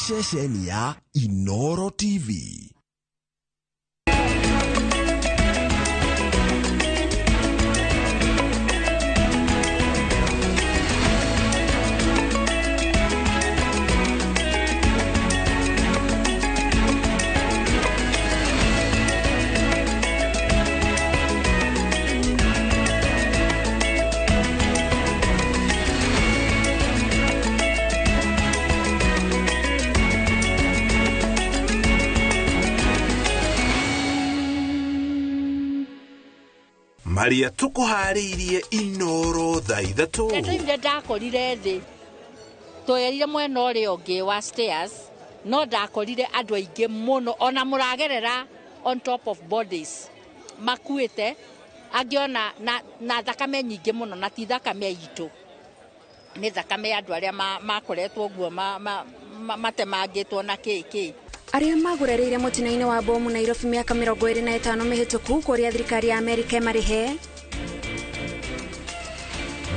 Ceceni ya Inoro TV. Maria tukuhariirie Inoro thaa ithatũ. Ndaimire ndakorire thĩ twerire mwena ũrĩa ũngĩ wa stairs, no ndakorire andũ aingĩ mũno ona mũragerera on top of bodies makuĩte, angĩ ona na thakame nyingĩ mũno, na ti thakame itũ, nĩ thakame ya andũ arĩa makoretwo ũguo matemangĩtwo na kĩ. Arĩa magũrereire mũtino-inĩ wa bomu Nairobi mĩaka 25 mĩhĩtũku kũrĩa thirikari ya Amerika ĩmarĩhe.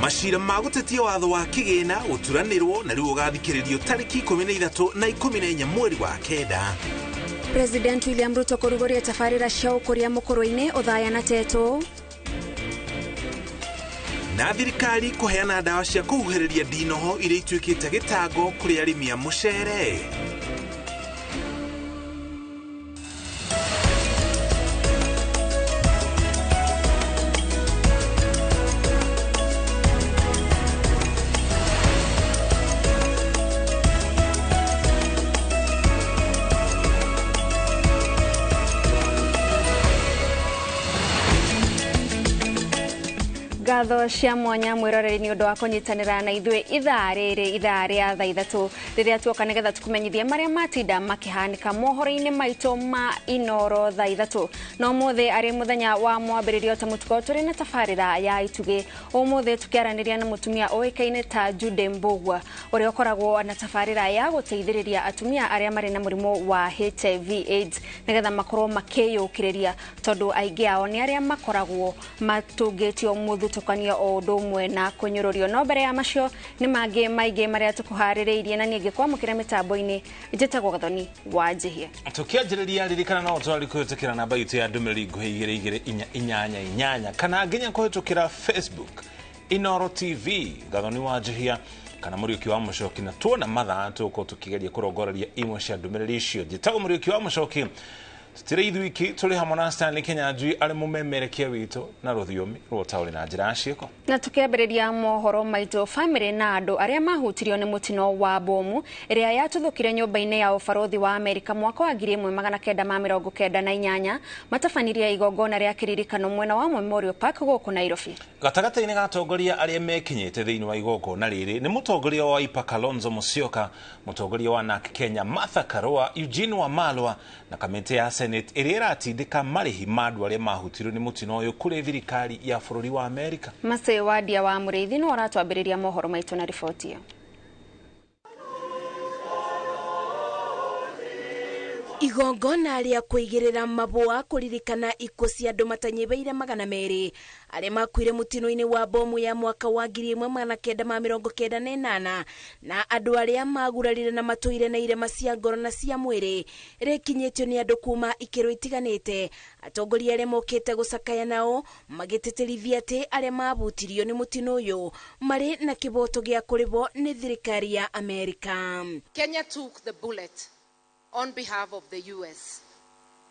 Macira ma gũtetia watho wa kĩgĩna gũturanĩrwo na rĩu ũgathikĩrĩrio tarĩki 13 na 14 mweri wa 9. President William Ruto kũrugũria tabarĩra cia ũkũria mũkũrũ-inĩ Othaya na Tetu. Na thirikari kũheana ndawa cia kũhuhĩrĩria ndinoho iria ituĩkĩte gĩtango kũrĩ arĩmi a mũcere. Ngatho cia mwanya mwiroreri ni undu wa kunyitanira na ithuĩ ithaa rĩrĩ, ithaa rĩa thaa ithatũ rĩrĩa tuoka nĩgetha tũkũmenyithie marĩa matinda makĩhanĩka mohoro-inĩ maitũ ma Inoro thaa ithatũ. No ũmũthĩ arĩ mũthenya wa mwambĩrĩrio ta mũtugo tũrĩ na tabarĩra ya itugĩ. Ũmũthĩ tũkĩaranĩria na mũtumia ũĩkaine ta Jude Mbugua ũrĩa ũkoragwo na tabarĩra ya gũteithĩrĩria atumia arĩa marĩ na mũrimũ wa HIV AIDS nĩgetha makorwo makĩyũkĩrĩria, tondũ aingĩ ao nĩ arĩa makoragwo matũngĩtio mũthutũkanio o ũndũ ũmwe na kũnyũrũrio. No mbere ya macio nĩ mangĩ maingĩ marĩa tũkũharĩrĩirie na niĩ ngĩkwamũkĩra mĩtambo-inĩ njĩtagwo Gathoni wa Njihia. Tũkĩanjĩrĩria ririkana no twarĩ kũhĩtũkĩra namba itũ ya ndũmĩrĩri nguhĩ 2 2 4 8 8 kana nginya kũhĩtũkĩra Facebook Inoro TV Gathoni wa Njihia kana Mũriũki wa Mũcoki, na tuona mathaa tũgũkorwo tũkĩgeria kũrongoreria imwe cia ndũmĩrĩri icio. Njĩtagwo Mũriũki wa Mũcoki, tũtirĩ ithuiki, tũrĩ hamwe na Stanley Kinyanjui arĩ mũmemerekia witũ na rũthiomi rwa ũtaũri na njĩra ya ciĩko. Na tũkĩambĩrĩria mohoro maitũ, bamĩrĩ na andũ arĩa mahutirio nĩ mũtino wa bomu ĩrĩa yatuthũkire nyũmba-inĩ ya ũbarũthi wa Amerika mwaka wa 1998 matabanirie igongona rĩa kĩririkano mwena wa Memorial Park gũkũ Nairobi. Gatagatĩ-inĩ ga atongoria arĩa mekinyĩte thĩinĩ wa igongona rĩrĩ nĩ mũtongoria wa Wiper Kalonzo Musyoka, mũtongoria wa NARC Kenya Martha Karua, Eugene Wamalwa na kamĩtĩ ya Senate ĩrĩa ĩratindĩka marĩhi ma andũ arĩa mahutirio nĩ mũtino ũyũ kũrĩ thirikari ya bũrũri wa Amerika. Masĩ Wadia wa Mũrĩithi no aratwambĩrĩria mohoro maitũ na riboti ĩyo. Igongona rĩa kũigĩrĩra mabũa kũririkana ikuũ cia andũ matanyihĩire 200 arĩa makuire mũtino-inĩ wa bomu ya mwaka wa 1998 na andũ arĩa magurarire na matũire na irema cia ngoro na cia mwĩrĩ rĩkinyĩtio nĩ andũ kuma ikĩro itiganĩte. Atongoria arĩa mokĩte gũcakaya nao magĩtĩtĩrithia atĩ arĩa mabutirio nĩ mũtino ũyũ marĩ na kĩboto gĩa kũrĩhwo nĩ thirikari ya Amerika. Kenya took the bullet on behalf of the US.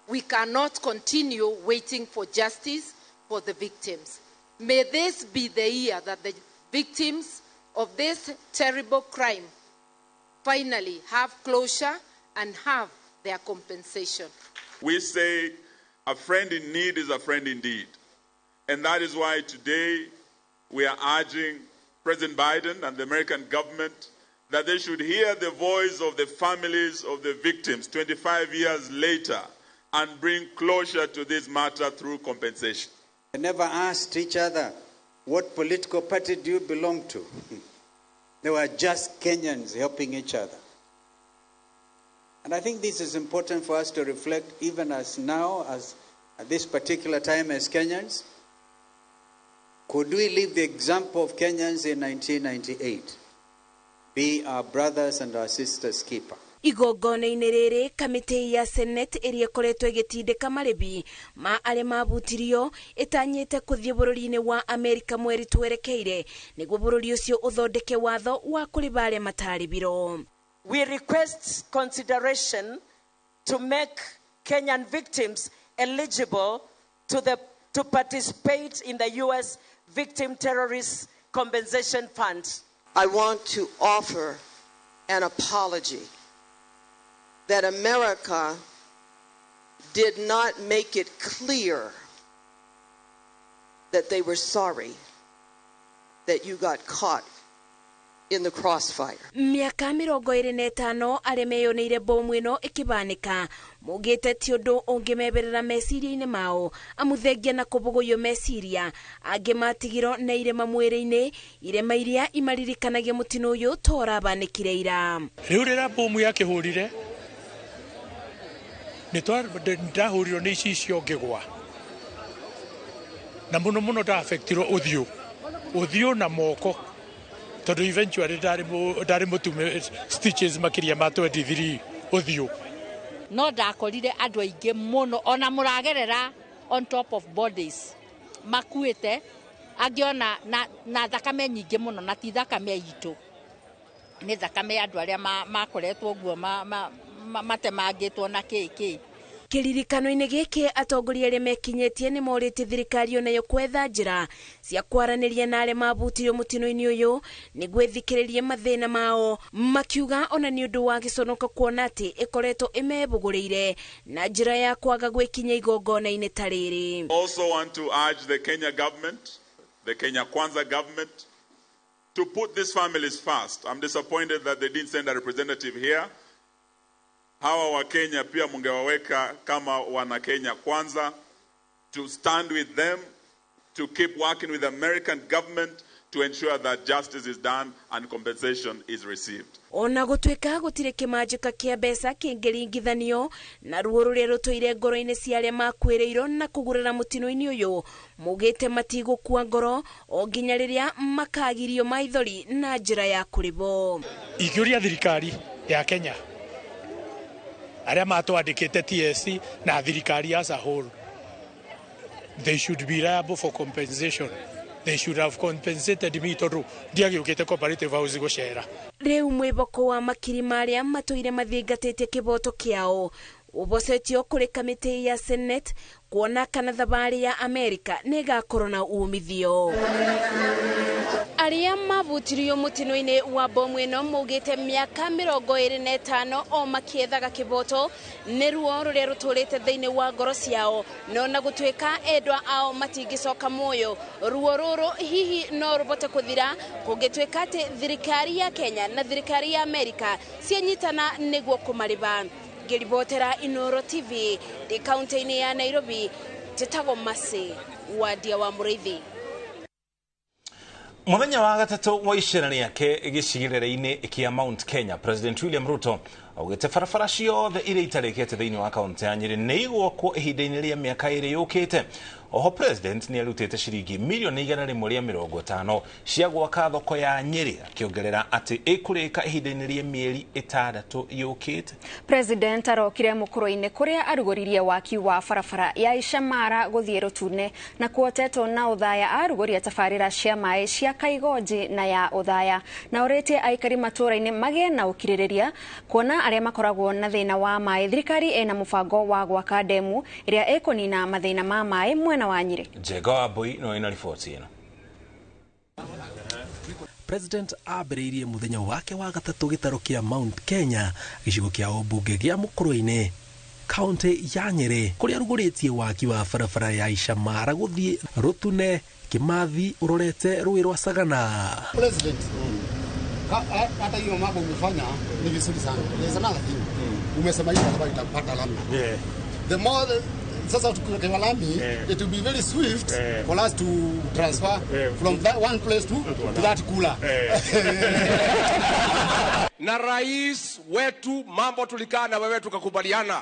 We cannot continue waiting for justice for the victims. May this be the year that the victims of this terrible crime finally have closure and have their compensation. We say a friend in need is a friend indeed. And that is why today we are urging President Biden and the American government that they should hear the voice of the families of the victims 25 years later and bring closure to this matter through compensation. They never asked each other, what political party do you belong to? They were just Kenyans helping each other. And I think this is important for us to reflect even as now, as at this particular time as Kenyans. Could we live the example of Kenyans in 1998? Be our brothers and our sisters' keeper. Igongona-inĩ rĩrĩ kamĩtĩ ya Senate ĩrĩa ĩkoretwo ĩgĩtindĩka marĩbi ma arĩa mabutirio ĩtanyĩte kũthiĩ bũrũri-inĩ wa Amerika mweri twerekeire nĩguo bũrũri ũcio ũthondeke watho wa kũrĩba arĩa matarĩbirwo. We request consideration to make Kenyan victims eligible to participate in the US Victim Terrorist Compensation Fund. I want to offer an apology that America did not make it clear that they were sorry that you got caught in the crossfire. Mĩaka 25 arĩa meyoneire bomu ĩno ĩkĩbanĩka maugĩte ti ũndũ ũngĩmeberera meciria-inĩ mao amuthengia na kũbũgũyio meciria angĩ matigirwo na irema mwĩrĩ-inĩ irema iria imaririkanagia mũtino ũyũ ta ũrabanĩkire ira. Rĩu rĩrĩa bomu yakĩhũrire nĩ ndahũrirwo nĩ icicio ngĩgwa na mũno mũno ndaafektirwo ũthiũ ũthiũ na moko tondũ eventually ndarĩ mũtume stitches makĩria ma 23 ũthiũ. No ndakorire andũ aingĩ mũno ona mũragerera on top of bodies makuĩte angĩ ona na thakame nyingĩ mũno na ti thakame itũ nĩ thakame ya andũ arĩa makoretwo ũguo matemangĩtwo na kĩ kĩ. Kĩririkano-inĩ gĩkĩ atongoria arĩa mekinyĩtie nĩ morĩtie thirikari onayo kwetha njĩra cia kwaranĩria na arĩa mabutirio mũtino-inĩ ũyũ nĩguo ĩthikĩrĩrie mathĩna mao makiuga ona nĩ ũndũ wa gĩconoko kuona atĩ ĩkoretwo ĩmebũgũrĩire na njĩra ya kwaga gwĩkinya igongona-inĩ ta rĩrĩ. Also want to urge the Kenya government, the Kenya Kwanza government, to put these families first. I'm disappointed that they didn't send a representative here. Hawa wa Kenya pia mungewaweka kama wana Kenya Kwanza, to stand with them, to keep working with the American government to ensure that justice is done and compensation is received. Ona gũtuĩka gũtirĩ kĩmanjĩka kĩa mbeca kĩngĩringithanio na ruo rũrĩa rũtũire ngoro-inĩ cia arĩa makuĩrĩirwo na kũgurara mũtino-inĩ ũyũ maugĩte matigũkua ngoro o nginya rĩrĩa makagirio maithori na njĩra ya kũrĩbwo. Ingĩũria thirikari ya Kenya arĩa matwandĩkĩte TSC na thirikari as a whole, they should be liable for compensation. They should have compensated me tondũ ndiagĩũkĩte Cooperative House gũcera. Rĩu mwĩboko wa makiri marĩa matũire mathingatĩtie kĩboto kĩao ũbocetio kũrĩ kamĩtĩ ya Senate kuona kana thabarĩ ya Amerika nĩ ĩgakorwo na umithio. Arĩa mabutirio mũtino-inĩ wa bomu ĩno maugĩte mĩaka 25 o makĩethaga kĩboto nĩ ruo rũrĩa rũtũrĩte thĩinĩ wa ngoro ciao no na gũtuĩka endwa ao matingĩcoka muoyo ruo rũrũ hihi no rũbote kũthira kũngĩtuĩka atĩ thirikari ya Kenya na thirikari ya Amerika cianyitana nĩguo kũmarĩba. Ngĩribotera Inoro TV ndĩ kaunti-inĩ ya Nairobi, njĩtagwo Mercy Wandia wa Mũrĩithi. Muthenya wa gatatũ wa icera rĩake gĩcigĩrĩra-inĩ kĩa Mount Kenya, President William Ruto augĩte barabara ciothe iria itarĩkĩte thĩinĩ wa kaunti ya Nyĩrĩ nĩ igwakwo ihinda-inĩ rĩa mĩaka 2 yũkĩte. Oho President nĩ arutĩte ciringi mirioni 150 cia gwaka thoko ya Nyĩrĩ, akĩongerera atĩ ĩkũrĩka ihinda-inĩ rĩa mĩeri 6 yũkĩte. President arokire mũkũrũ-inĩ kũrĩa arugũririe waki wa barabara ya Icamara gũthiĩ Rũtune na kuotetwo na Ũthaya arugũria tabarĩra cia maĩ cia Kaigonji na ya Ũthaya na ũrĩtie aikari matũũra-inĩ magĩe na ũkirĩrĩria kuona arĩa makoragwo na thĩna wa maĩ thirikari ĩna mũbango wa gwaka ndemu ĩrĩa ĩkũnina mathĩna ma maĩ mwena wa Nyĩrĩ. Njega wa Mbui no ĩna riboti ĩno. President ambĩrĩirie mũthenya wake wa gatatũ gĩtarũ kĩa Mount Kenya gĩcigo kĩa ũmbunge gĩa Mũkũrũ-inĩ kaunti ya Nyĩrĩ kũrĩa arugũrĩtie waki wa barabara ya Icamara gũthiĩ Rũtune Kĩmathi ũrorete rũĩ rwa Sagana. President, hata hiyo mambo umefanya ni vizuri sana. There's another thing. Umesema hiyo barabara itapata lami. The more sasa tukiwekewa lami, it will be very swift for us to transfer from that one place to that cooler. Na rais wetu, mambo tulikaa na wewe tukakubaliana,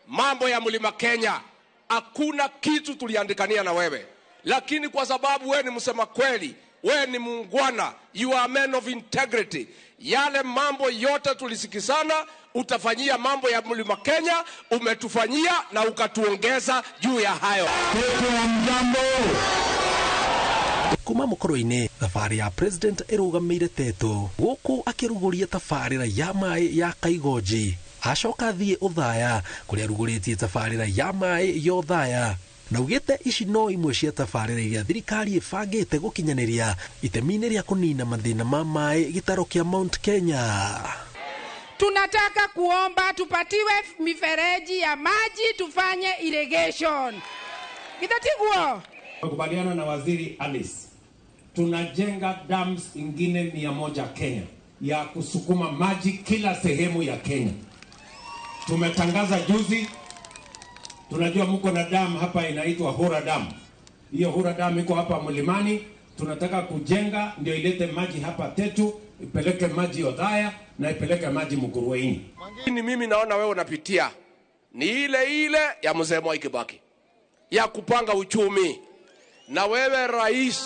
mambo ya Mlima Kenya hakuna kitu tuliandikania na wewe, lakini kwa sababu wewe ni msema kweli wewe ni muungwana, you are a man of integrity. Yale mambo yote tulisikizana, utafanyia mambo ya Mlima Kenya, umetufanyia na ukatuongeza juu ya hayo. Kuma mukoro-inĩ thabarĩ ya president ĩrũgamĩire Tetu gũkũ akĩrugũria tabarĩra ya maĩ ya Kaigonji, acoka thiĩ Othaya kũrĩa arugũrĩtie tabarĩra ya maĩ ya Othaya, na ugĩte ici no imwe cia tabarĩra iria thirikari ĩbangĩte gũkinyanĩria itemi-inĩ rĩa kũnina mathĩna ma maĩ gĩtaro kĩa Mount Kenya. Tunataka kuomba tupatiwe mifereji ya maji tufanye irrigation. Githatiguo? Tumekubaliana na Waziri Alice, tunajenga dams ingine 100 Kenya ya kusukuma maji kila sehemu ya Kenya. Tumetangaza juzi, tunajua mko na dam hapa inaitwa Hura Dam. Hiyo Hura Dam iko hapa mlimani, tunataka kujenga ndio ilete maji hapa Tetu, ipeleke maji Othaya na ipeleke maji Mukurweini. Ni mimi naona wewe unapitia ni ile ile ya mzee Mwai Kibaki ya kupanga uchumi. Na wewe rais,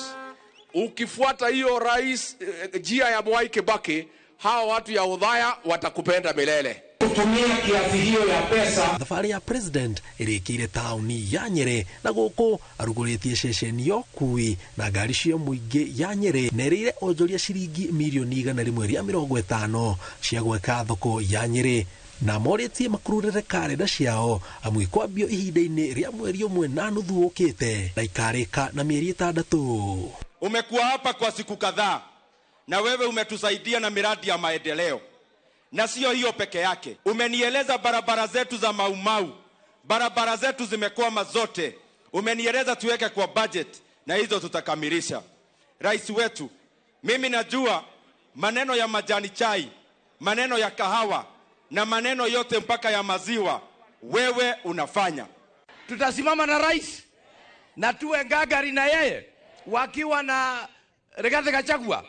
ukifuata hiyo rais njia ya Mwai Kibaki, hawa watu ya Othaya watakupenda milele. Kutumia kiasi hiyo ya pesa. Thabarĩ ya president ĩrĩkĩire taũni ya Nyĩrĩ na gũkũ arugũrĩtie ceceni ya ũkui na ngari cia mũingĩ ya Nyĩrĩ na ĩrĩire onjoria ciringi mirioni 150 cia gwaka thoko ya Nyĩrĩ, na morĩtie makururĩre karenda ciao amu ikwambio ihinda-inĩ rĩa mweri 1.5 ũkĩte na ikarĩka na mĩeri 6. Umekuwa hapa kwa siku kadhaa na wewe umetusaidia na miradi ya maendeleo. Na sio hiyo peke yake, umenieleza barabara zetu za Maumau, barabara zetu zimekwama zote. Umenieleza tuweke kwa budget na hizo tutakamilisha. Rais wetu, mimi najua maneno ya majani chai, maneno ya kahawa na maneno yote mpaka ya maziwa, wewe unafanya. Tutasimama na rais na tuwe ngangari na yeye wakiwa na Rigathi Gachagua.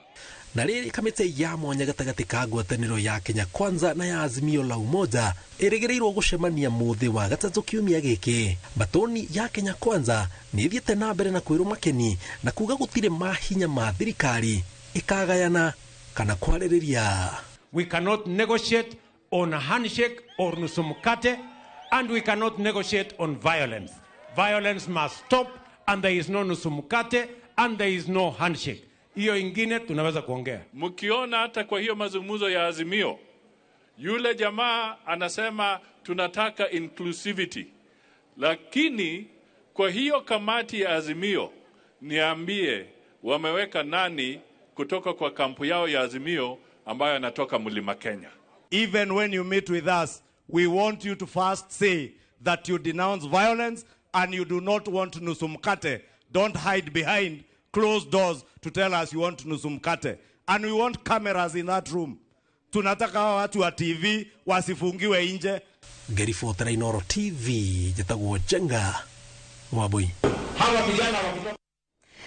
Na rĩrĩ kamĩtĩ ya mwanya gatagatĩ ka ngwatanĩro ya Kenya Kwanza na ya Azimio la Umoja ĩrĩgĩrĩirwo gũcemania mũthĩ wa gatatũ kiumia gĩkĩ. Mbatoni ya Kenya Kwanza nĩ ĩthiĩte na mbere na kwĩrwo makeni na kuga gũtirĩ mahinya ma thirikari ĩkagayana kana kwarĩrĩria. We cannot negotiate on a handshake or nusu mkate, and we cannot negotiate on violence. Violence must stop, and there is no nusu mkate and there is no handshake. Hiyo ingine tunaweza kuongea. Mkiona hata kwa hiyo mazungumzo ya Azimio, yule jamaa anasema tunataka inclusivity. Lakini kwa hiyo kamati ya Azimio, niambie wameweka nani kutoka kwa kampu yao ya Azimio ambayo anatoka Mlima Kenya? Even when you meet with us, we want you to first say that you denounce violence and you do not want nusu mkate. Don't hide behind closed doors to tell us you want nusu mkate. And we want cameras in that room. Tunataka watu wa TV wasifungiwe nje. Ngeribotera Inooro TV, njĩtagwo Njenga Wambui. Hawa vijana wa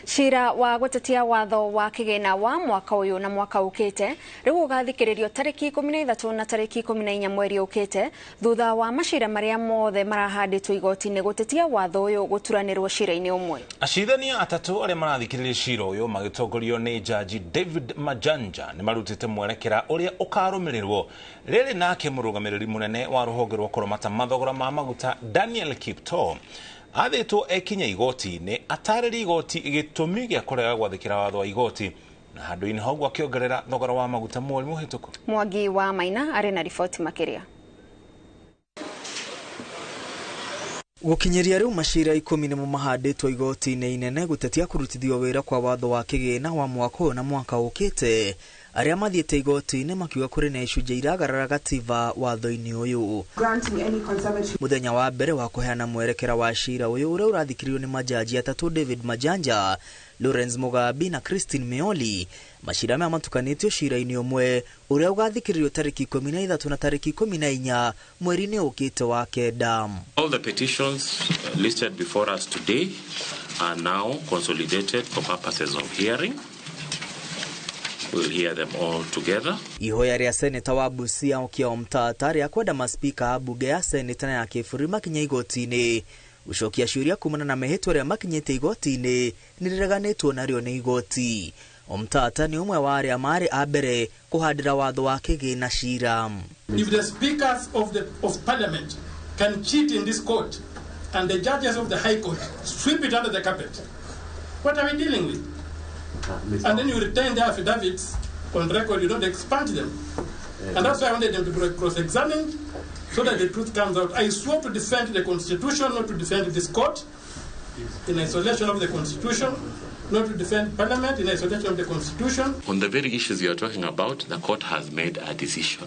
Cira wa gũtetia watho wa kĩgĩna wa mwaka ũyũ na mwaka ũkĩte rĩu ũgathikĩrĩrio tarĩki 13 na tarĩki 14 mweri ũkĩte thutha wa macira marĩa mothe marahandĩtwo igoti-inĩ gũtetia watho ũyũ gũturanĩrwo cira-inĩ ũmwe. Acirithania atatũ arĩa marathikĩrĩria cira ũyũ magĩtongorio nĩ Jaji David Majanja nĩ marutĩte mwerekera ũrĩa ũkarũmĩrĩrwo. Rĩrĩ nake mũrũgamĩrĩri mũnene wa rũhonge rwa kũramata mathogora ma maguta Daniel Kiptoo athĩtwo ekinya igoti-inĩ atarĩrie igoti gĩtũmi gĩa kũrega gwathĩkĩra watho wa igoti na handũ-inĩ ha ũguo akĩongerera thogora wa maguta mweri mũhĩtũku. Mwangi wa Maina arĩ na riboti makĩria. Gũkinyĩria rĩu macira 10 nĩmo mahandĩtwo igoti-inĩ inene gũtetia kũrutithio wĩra kwa watho wa kĩgĩna wa mwaka ũyũ na mwaka ũkĩte. Arĩa mathiĩte igoti-inĩ makiuga kũrĩ na icunjĩ iragarara gatiba watho-inĩ ũyũ. Mũthenya wa mbere wa kũheana mwerekera wa cira ũyũ ũrĩa ũrathikĩrĩrio nĩ majaji atatũ David Majanja, Lawrence Mugambi na Christine Meoli. Macira maya matukanĩtio cira-inĩ ũmwe ũrĩa ũgathikĩrĩrio tarĩki 13 na tarĩki 14 mweri-inĩ ũkĩte wa kenda. All the petitions listed before us today are now consolidated for purposes of hearing. We'll hear them all together. Ihoya rĩa seneta wa Busia Okiya Omtatah rĩa kwenda maspika a bunge ya seneta na ya kĩbũrũri makinye igoti-inĩ Gũcokia ciũria kumana na mĩhĩtwa arĩa makinyĩte igoti-inĩ nĩrĩreganĩtwo narĩo nĩ igoti. Omtata nĩ ũmwe wa arĩa marĩ a mbere kũhandĩra watho wa kĩgĩna cira. If the speakers of parliament can cheat in this court and the judges of the high court sweep it under the carpet, what are we dealing with? And then you retain the affidavits on record, you don't expunge them. And that's why I wanted them to be cross-examined so that the truth comes out. I swore to defend the Constitution, not to defend this court in isolation of the Constitution, not to defend Parliament in isolation of the Constitution. On the very issues you are talking about, the court has made a decision.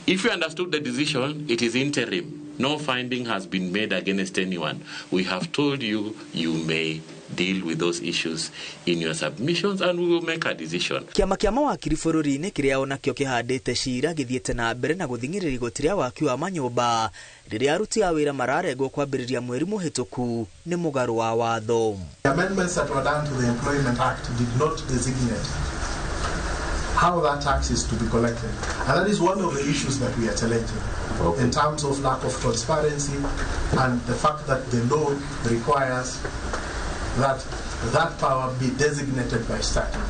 If you understood the decision, it is interim. No finding has been made against anyone. We have told you you may deal with those issues in your submissions and we will make a decision. Kĩama kĩa mawakiri bũrũri-inĩ kĩrĩa onakĩo kĩhandĩte cira gĩthiĩte na mbere na gũthing'ĩrĩria igoti rĩa waki wa manyũmba rĩrĩa aruti a wĩra mararengwo kwambĩrĩria mweri mũhĩtũku nĩ mũgarũ wa watho. The amendments that were done to the Employment Act did not designate how that tax is to be collected. And that is one of the issues that we are challenging in terms of lack of transparency and the fact that the law requires that that power be designated by statute.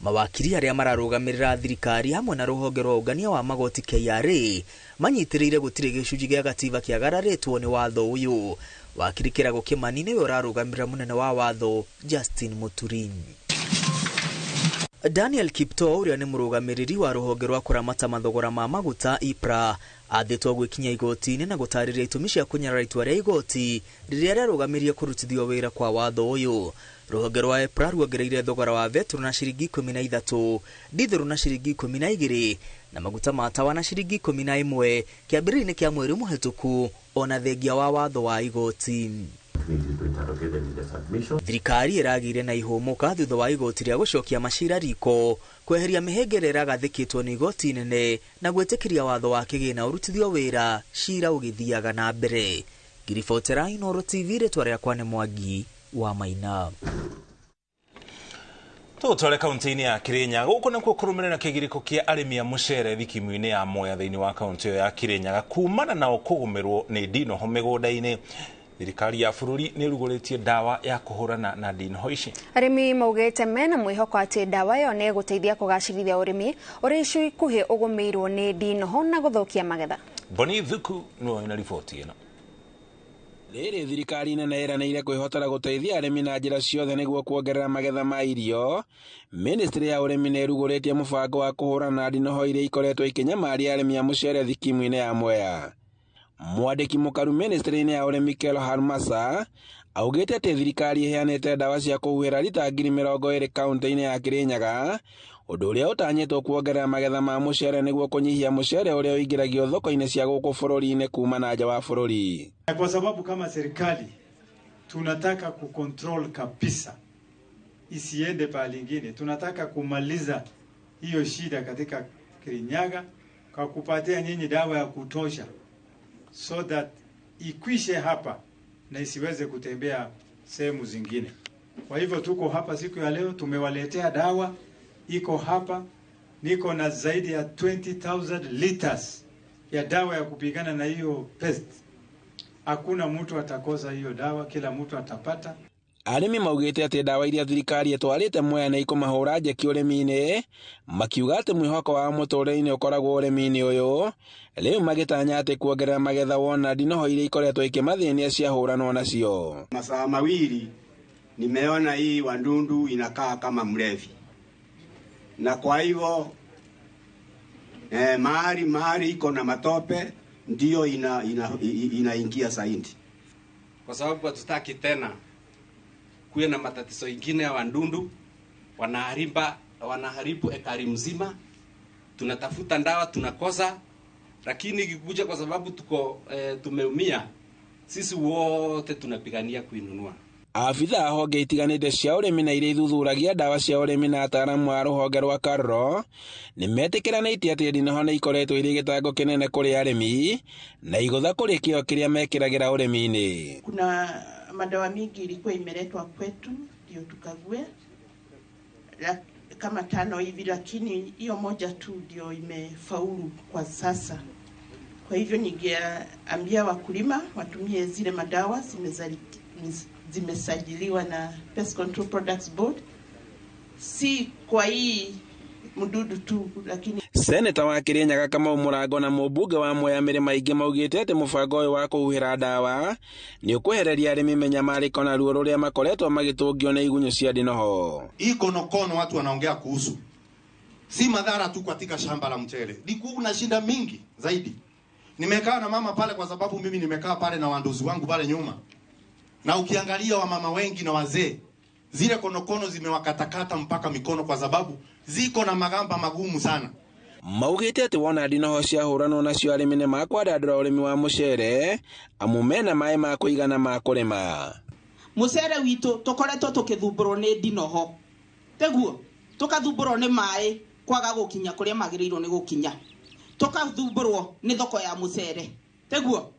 Mawakiri arĩa mararũgamĩrĩra thirikari hamwe na rũhonge rwa ũngania wa magoti KRA manyitĩrĩire gũtirĩ gĩcunjĩ gĩa gatiba kĩagararĩtwo nĩ watho ũyũ. Wakiri Kĩrago Kĩmani nĩwe ũrarũgamĩrĩra mũnene wa watho Justin Muturi. Daniel Kiptoo ũrĩa nĩ mũrũgamĩrĩri wa rũhonge rwa kũramata mathogora ma maguta IPRA athĩtwo gwĩkinya igoti-inĩ na gũtarĩria itũmi cia kũnyarara itua rĩa igoti rĩrĩa rĩarũgamirie kũrutithio wĩra kwa watho ũyũ. Rũhonge rwa EPRA ruongereire thogora wa betũrũ na ciringi 13, dithũrũ na ciringi 12 na maguta ma tawa na ciringi 11 kĩambĩrĩria-inĩ kĩa mweri mũhĩtũku ona thengia wa watho wa igoti. Thirikari ĩragĩire na ihũmũka thutha wa igoti rĩa gũcokia macira riko kweheria mĩhĩngĩra ĩragathĩkĩtwo nĩ igoti inene na gwĩtĩkĩria watho wa kĩgĩna ũrutithio wĩra cira ũgĩthiaga na mbere. Ngiribotera Inooro TV, rĩtwa rĩakwa nĩ Mwangi wa Maina. Tũtware kaunti-inĩ ya Kirinyaga gũkũ nakuo kũrũmĩrĩra kĩgirĩko kĩa arĩmi a mũcere thikimu-inĩ ya Mwea thĩinĩ wa kaunti ĩyo ya Kirinyaga kumana nao kũgũmĩrwo nĩ ndinoho mĩgũnda-inĩ. Thirikari ya bũrũri nĩ ĩrugũrĩtie ndawa ya kũhũrana na ndinoho ici. Arĩmi maugĩte mena mwĩhoko atĩ ndawa ĩyo nĩ ĩgũteithia kũgacĩrithia ũrĩmi ũrĩa ica ikuhĩ ũgũmĩirwo nĩ ndinoho na gũthũkia magetha. Boni Thuku nĩwe wĩna riboti ĩno. Rĩrĩ thirikari nene ĩranĩire kwĩhotera gũteithia arĩmi na njĩra ciothe nĩguo kuongerera magetha ma irio. Ministry ya ũrĩmi nĩ ĩrugũrĩtie mũbango wa kũhũrana na ndinoho iria ikoretwo ikĩnyamaria arĩmi a mũcere thikimu-inĩ ya Mwea. Mwandĩki mũkaru ministry-inĩ ya ũrĩmi Kelhar Masa augĩte atĩ thirikari ĩheanĩte ndawa cia kũhuhĩra rita 20,000 kaunti-inĩ ya Kirinyaga, ũndũ ũrĩa ũtanyĩtwo kuongerera magetha ma mũcere nĩguo kũnyihia mũcere ũrĩa ũingĩragio thoko-inĩ cia gũkũ bũrũri-inĩ kuma na nja wa bũrũri. Kwa sababu kama serikali tunataka kucontrol kabisa isiende pahali ingine, tunataka kumaliza hiyo shida katika Kirinyaga kwa kupatia nyinyi dawa ya kutosha so that ikwishe hapa na isiweze kutembea sehemu zingine. Kwa hivyo tuko hapa siku ya leo, tumewaletea dawa iko hapa, niko na zaidi ya 20,000 liters ya dawa ya kupigana na hiyo pest. Hakuna mtu atakosa hiyo dawa, kila mtu atapata. Arĩmi maugĩte atĩ ndawa iria thirikari ĩtwarĩte Mwea nĩ ikũmahũra njeki ũrĩmi-inĩ, makiuga atĩ mwĩhoko wa mũtũũrĩre-inĩ ũkoragwo ũrĩmi-inĩ ũyũ, rĩu magĩtanya atĩ kuongerera magetha wona ndinoho iria ikoretwo ikĩmathĩnia ciahũranwo nacio. Masaa mawili nimeona hii wandundu inakaa kama mlevi, na kwa hivyo mahali iko na matope ndio inaingia zaidi, kwa sababu hatutaki tena kuwe na matatizo ingine ya wandundu wanaharibu ekari mzima. Tunatafuta ndawa tunakosa, lakini ikikuja kwa sababu tuko tumeumia sisi wote tunapigania kuinunua. Abithaa honge itiganĩte cia ũrĩmi na iria ithuthuragia ndawa cia ũrĩmi na ataaramu a rũhonge rwa KALRO nĩmetĩkĩranĩtie atĩ ndinoho nĩ ikoretwo irĩ gĩtango kĩnene kũrĩ arĩmi na igũtha kũrĩ kĩo kĩrĩa mekĩragĩra ũrĩmi-inĩ. Kuna madawa mingi ilikuwa imeletwa kwetu ndio tukague kama 5 hivi, lakini hiyo moja tu ndio imefaulu kwa sasa. Kwa hivyo ningeambia wakulima watumie zile madawa zimesajiliwa na Pest Control Products Board, si kwa hii mdudu tu, lakini Seneta wa Kirinyaga Kamau Murango na mũmbunge wa Mwea Mĩrĩma Ingĩ maugĩte atĩ mũbango ũyũ wa kũhuhĩra ndawa nĩ ũkwehereria arĩmi mĩnyamarĩko na ruo rũrĩa makoretwo magĩtũngio nĩ igunyũ cia ndinoho. Hii konokono watu wanaongea kuhusu si madhara tu katika shamba la mchele, ni kuna shida mingi zaidi. Nimekaa na mama pale kwa sababu mimi nimekaa pale na wanduzi wangu pale nyuma, na ukiangalia wamama wengi na wazee, zile konokono zimewakatakata mpaka mikono kwa sababu ziko na magamba magumu sana. Maugĩte atĩ wona ndinoho ciahũranwo nacio arĩmi nĩ makwandandũra ũrĩmi wa mũcere amu mena maĩ ma kũigana ma kũrĩma. Mũcere witũ tũkoretwo tũkĩthumbũrwo nĩ ndinoho, teguo tũkathumbũrwo nĩ maĩ kwaga gũkinya kũrĩa magĩrĩirwo nĩ gũkinya, tũkathumbũrwo nĩ thoko ya mũcere, teguo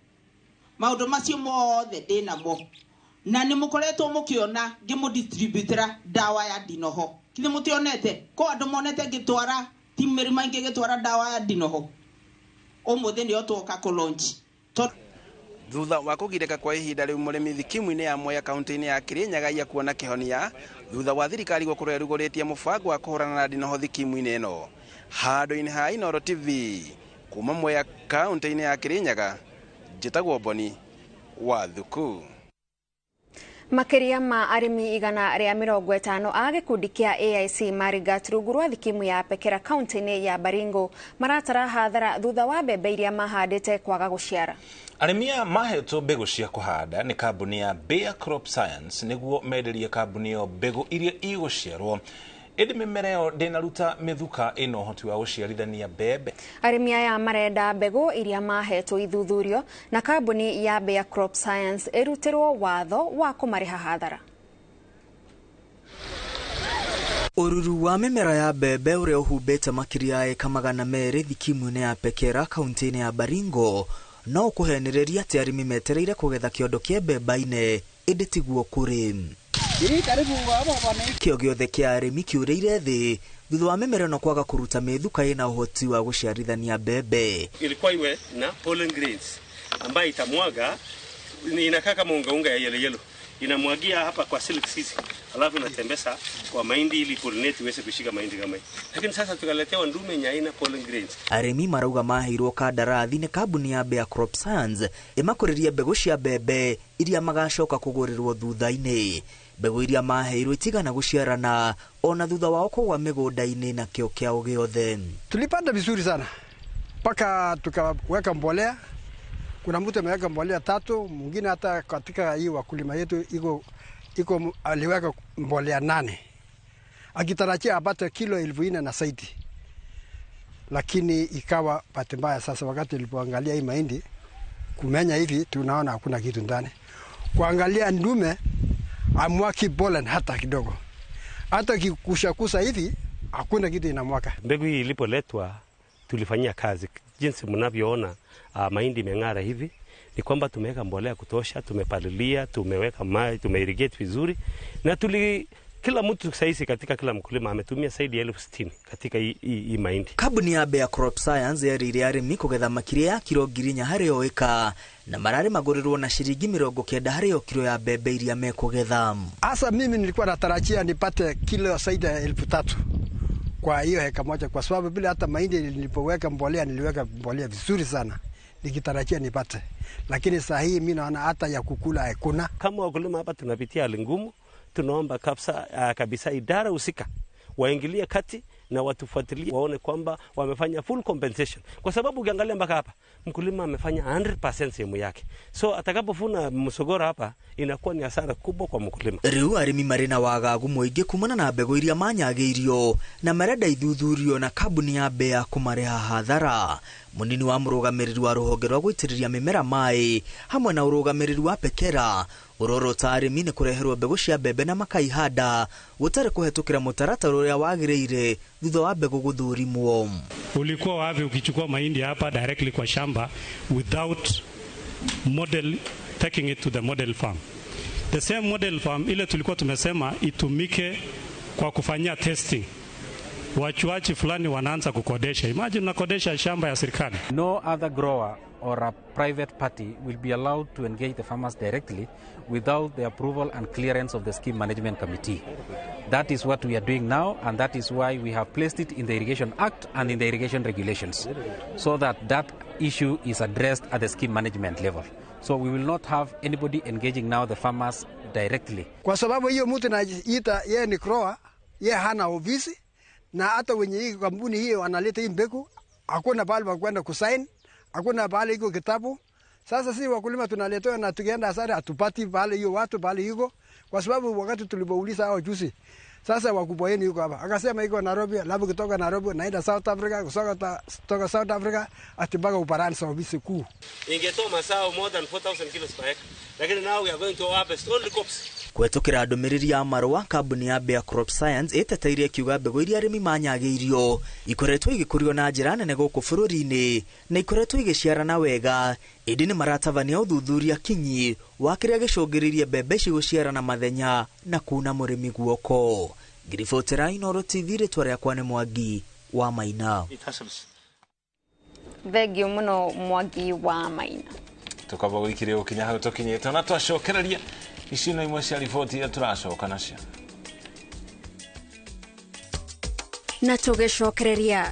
maũndũ macio mothe ndĩnamo, na nĩ mũkoretwo mũkĩona ngĩmũdistributĩra ndawa ya ndinoho. Kithĩ mũtionete ko andũ monete ngĩtwara ti mĩrĩma ingĩ gĩtwara ndawa ya ndinoho? Ũmũthĩ nĩyo twoka kũ launch. Thutha wa kũgirĩka kwa ihinda rĩu mũrĩmi thikimu-inĩ ya Mwea kaunti-inĩ ya Kirinyaga ya kuona kĩhonia thutha wa thirikari gũkorwo ĩrugũrĩtie mũbango wa kũhũrana na ndinoho thikimu-inĩ ĩno. Handũ-inĩ ha Inooro TV kuma Mwea kaunti-inĩ ya Kirinyaga, njĩtagwo Boni wa Thuku. Makĩria ma arĩmi 150 a gĩkundi kĩa AIC Marigat rungu rwa thikimu ya Pekera kaunti-inĩ ya Baringo maratara hathara thutha wa mbembe iria mahandĩte kwaga gũciara. Arĩmi aya mahetwo mbegũ cia kũhanda nĩ kambuni ya Bayer Crop Science nĩguo menderie kambuni ĩyo mbegũ iria igũciarwo, ĩndĩ mĩmera ĩyo ndĩnaruta mĩthuka ĩna ũhoti wa gũciarithania mbembe. Arĩmi aya marenda mbegũ iria mahetwo ithuthurio na kambuni ya Bayer Crop Science ĩrutĩrwo watho wa kũmarĩha hathara. Ũruru wa mĩmera ya mbembe ũrĩa ũhumbĩte makĩria ya ĩka 200 thikimu-inĩ ya Pekera kaunti-inĩ ya Baringo no ũkũhenereria atĩ arĩmi metereire kũgetha kĩondo kĩa mbemba-inĩ, ĩndĩ tiguo kũrĩ. Kĩo gĩothe kĩa arĩmi kĩũrĩire thĩ thutha wa mĩmera ĩno kwaga kũruta mĩthuka ĩna ũhoti wa gũciarithania mbembe. Ilikuwa iwe na pollen grains ambayo itamwaga, inakaa kama unga unga ya yellow yellow, inamwagia hapa kwa silk sisi, alafu inatembeza kwa mahindi ili pollinate iweze kushika mahindi kama hii. Lakini sasa tukaletewa ndume yenye haina pollen grains. Arĩmi marauga maheirwo kandarathi nĩ kambuni ya Bayer Crop Science ĩmakũrĩrie mbegũ cia mbembe iria magacoka kũgũrĩrwo thutha-inĩ. Mbegũ iria maheirwo itigana gũciarana ona thutha wao kũgwa mĩgũnda-inĩ na kĩo kĩao gĩothe. Tulipanda vizuri sana mpaka tukaweka mbolea. Kuna mtu ameweka mbolea 3, mwingine hata katika hii wakulima yetu iko aliweka mbolea 8, akitarajia apate kilo 4,000 na zaidi. Lakini ikawa bahati mbaya sasa, wakati nilipoangalia hii mahindi kumenya hivi, tunaona hakuna kitu ndani. Kuangalia ndume amwaki pollen hata kidogo, hata kikushakusa hivi hakuna kitu inamwaka. Mbegu hii ilipoletwa tulifanyia kazi jinsi mnavyoona, mahindi imeng'ara hivi, ni kwamba tumeweka mbolea kutosha, tumepalilia, tumeweka maji, tumeirrigate vizuri, na kila mtu saizi katika kila mkulima ametumia zaidi ya 60,000 katika hii mahindi. Kambuni ya Bayer Crop Science yerire arĩmi kũgetha makĩria ya kiro 4,000 harĩ o ĩka na mararĩ magũrĩrwo na shiringi 90 harĩ o kiro ya mbembe iria mekũgetha. Asa mimi nilikuwa natarajia nipate kilo zaidi ya 3,000 kwa hiyo heka moja, kwa sababu bila hata mahindi nilipoweka mbolea niliweka mbolea vizuri sana nikitarajia nipate, lakini saa hii mimi naona hata ya kukula hakuna. Kama wakulima hapa tunapitia hali ngumu, tunaomba kabisa idara husika waingilie kati na watufuatilie, waone kwamba wamefanya full compensation, kwa sababu ukiangalia mpaka hapa mkulima amefanya 100% sehemu yake, so atakapovuna msogora hapa inakuwa ni hasara kubwa kwa mkulima. Riu arĩmi marĩ na wagagu mũingĩ kumana na mbegũ iria manyagĩirio na marenda ithuthurio na kambuni ya Bayer kũmarĩha hathara. Munini wa mũrũgamĩrĩri wa rũhonge rwa gũitĩrĩria mĩmera maĩ hamwe na ũrũgamĩrĩri wa Pekera ũrorota arĩmi nĩ kũreherwo mbegũ cia mbembe na makaihanda gũtarĩ kũhetũkĩra mũtaratara ũrĩa wagĩrĩire thutha wa mbegũ gũthũrimwo. Ulikuwa wapi ukichukua mahindi hapa directly kwa shamba without model, taking it to the model farm? The same model farm ile tulikuwa tumesema itumike kwa kufanyia testing. Wachuachi fulani wanaanza kukodesha. Imagine unakodesha shamba ya serikali. No other grower or a private party will be allowed to engage the farmers directly without the approval and clearance of the scheme management committee. That is what we are doing now, and that is why we have placed it in the Irrigation Act and in the irrigation regulations, so that that issue is addressed at the scheme management level. So we will not have anybody engaging now the farmers directly. Kwa sababu hiyo mtu najiita yeye ni grower, yeye hana ofisi, na hata wenye hii kampuni hiyo analeta hii mbegu, hakuna pahali pa kwenda kusign, hakuna pahali iko kitabu. Sasa sisi wakulima tunaletewa na tukienda hasara hatupati pahali hiyo watu pahali iko, kwa sababu wakati tulipouliza hao juzi, sasa wakubwa yenu yuko hapa, akasema iko Nairobi, alafu kutoka Nairobi naenda South Africa, kutoka South Africa ati mpaka Ufaransa ofisi kuu. Ingetoa mazao more than 4000 kilos per hectare, lakini now we are going to harvest only crops. Kũhetũkĩra ndũmĩrĩri ya marũa, kambuni ya Bayer Crop Science ĩteteirie ĩkiuga mbegũ iria arĩmi manyagĩirio ikoretwo igĩkũrio na njĩra nene gũkũ bũrũri-inĩ na ikoretwo igĩciarana wega, ĩndĩ nĩ maratabania ũthuthuria kinyi wa kĩrĩa gĩcũngĩrĩirie mbembe ici gũciarana mathenya na kuna mũrĩmi guoko. Ngiribotera Inooro TV, rĩtwa rĩakwa nĩ Mwangi wa Maina. Thengio mũno Mwangi wa Maina. Tukaba wikire ukinya hau tukinyite na twacokereria ici no imwe cia riboti iria tũracoka nacio. Na tũgĩcokereria,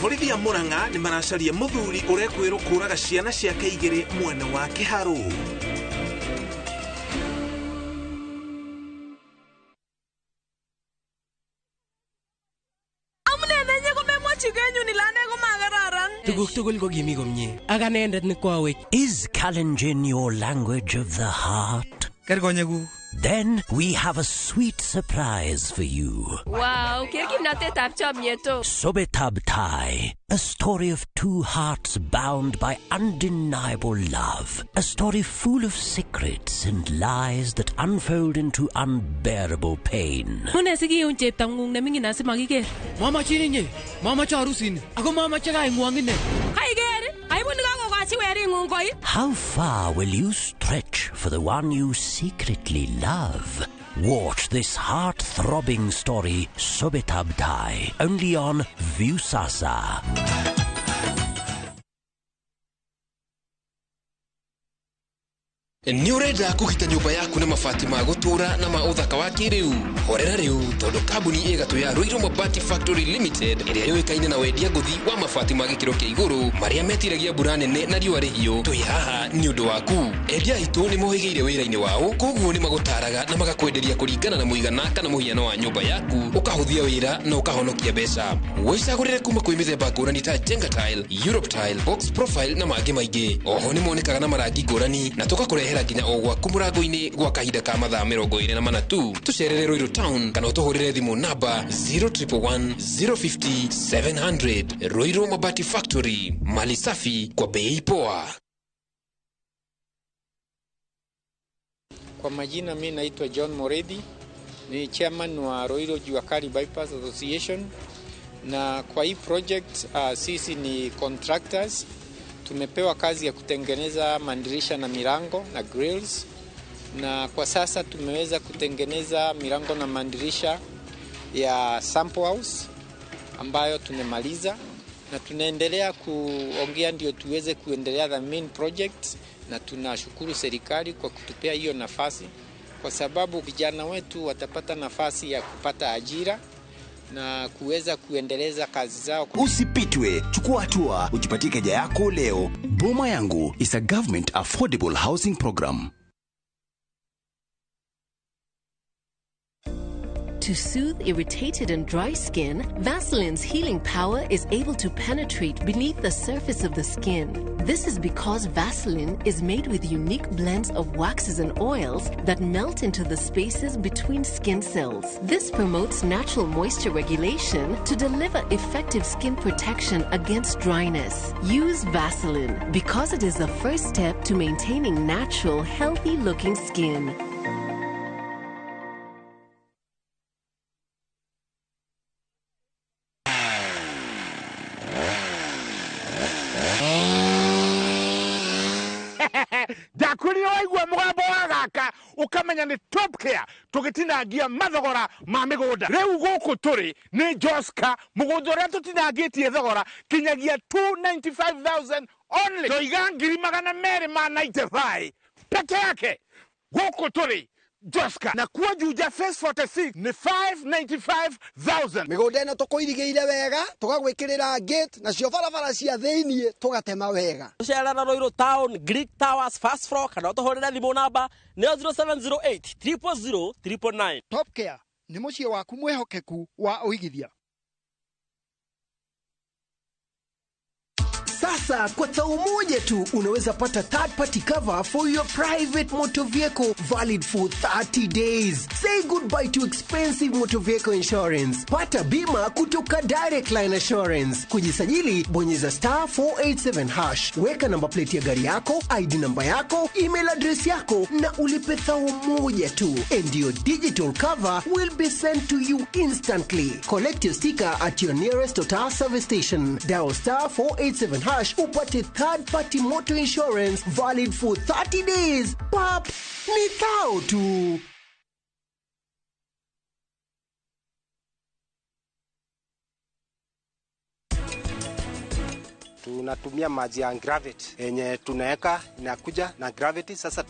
Borithi ya Murang'a nĩ maracaria mũthuri ũrekwĩrwo kũraga ciana ciake igĩrĩ mwena wa Kĩharũ. Tuguk tugul ko kimi komie ak anendet ne kwawech. Is Kalenjin your language of the heart? Then we have a sweet surprise for you. Wow, ker kimnatetab chomyet o. Sobetab Tai, a story of two hearts bound by undeniable love. A story full of secrets and lies that unfold into unbearable pain. Mune sikiun cheptang'ung neming'in asimakiker. Mamachin inye, mamache arusini, ako mamache kaing'wong ine. Kaiker, aibu nikakokochi wering'ung koi. How far will you stretch for the one you secretly love? Watch this heart-throbbing story, Sobetab Tai, only on Viusasa. Nĩ ũrenda kũgita nyũmba yaku na mabati ma gũtũũra na ma ũthaka wa kĩrĩu? Horera rĩu tondũ kambuni ĩgatũ ya Ruiru Mabati Factory Limited ĩrĩa yũĩkaine na wendia ngũthi wa mabati ma gĩkĩro kĩa igũrũ marĩa metiragia mbura nene na riũa rĩhiũ, twĩ haha nĩ ũndũ waku. Endia aitũ nĩ mohĩgĩire wĩra-inĩ wao, koguo nĩ magũtaraga na magakwenderia kũringana na mũigana kana mũhiano wa nyũmba yaku, ũkahũthia wĩra na ũkahonokia mbeca. Wĩcagũrĩre kuma kwĩ mĩthemba ngũrani ta Jenga Tile, Europe Tile, Box Profile na mangĩ maingĩ. Oho nĩ monekaga na marangi ngũrani na tũgakũrehera nginya o gwaku mũrango-inĩ gwa kahinda ka mathaa 24 tu. Tũcerere Ruiru Town kana ũtũhũrĩre thimũ namba 0111 050 700. Ruiru Mabati Factory, mali safi kwa bei poa. Kwa majina mi naitwa John Moredi, ni chairman wa Ruiru Jua Kali Bypass Association, na kwa hii project sisi ni contractors. Tumepewa kazi ya kutengeneza madirisha na milango na grills, na kwa sasa tumeweza kutengeneza milango na madirisha ya sample house ambayo tumemaliza, na tunaendelea kuongea ndio tuweze kuendelea the main project, na tunashukuru serikali kwa kutupea hiyo nafasi, kwa sababu vijana wetu watapata nafasi ya kupata ajira na kuweza kuendeleza kazi zao. Usipitwe, chukua hatua, ujipatie keja yako leo. Boma Yangu is a government affordable housing program. To soothe irritated and dry skin, Vaseline's healing power is able to penetrate beneath the surface of the skin. This is because Vaseline is made with unique blends of waxes and oils that melt into the spaces between skin cells. This promotes natural moisture regulation to deliver effective skin protection against dryness. Use Vaseline because it is the first step to maintaining natural, healthy-looking skin. Ndakwĩrire waigua mũgambo wa gaka ũkamenya nĩ Top Care tũgĩtinangia mathogora ma mĩgũnda. Rĩu gũkũ tũrĩ nĩ Joska, mũgũnda ũrĩa tũtinangĩtie thogora kinyagia 295,000 only. Ndoiga 295,000 peke yake. Gũkũ tũrĩ Joska na kuo Juja phase 46 ni 595,000. Mĩgũnda ĩno tũkũirigĩire wega, tũgagwĩkĩrĩra gate nacio barabara cia thĩiniĩ tũgatema wega. Tũcerera Ruiru Town, Greek Towers, first floor, kana ũtũhũrĩre thimũ namba nĩyo 0708 000 999. Top Care nĩ mũciĩ waku mwĩhokeku wa ũigithia. Sasa kwa tau moja tu unaweza pata third party cover for your private motor vehicle valid for 30 days. Say goodbye to expensive motor vehicle insurance. Pata bima kutoka Direct Line Assurance. Kujisajili, bonyeza star 487 hash. Weka namba plate ya gari yako, ID namba yako, email address yako na ulipe thau moja tu. And your digital cover will be sent to you instantly. Collect your sticker at your nearest Total service station. Dial star 487 hash upate third party motor insurance valid for 30 days. Pap, ni thao tu. Tunatumia maji ya gravity yenye tunaweka inakuja na gravity. Sasa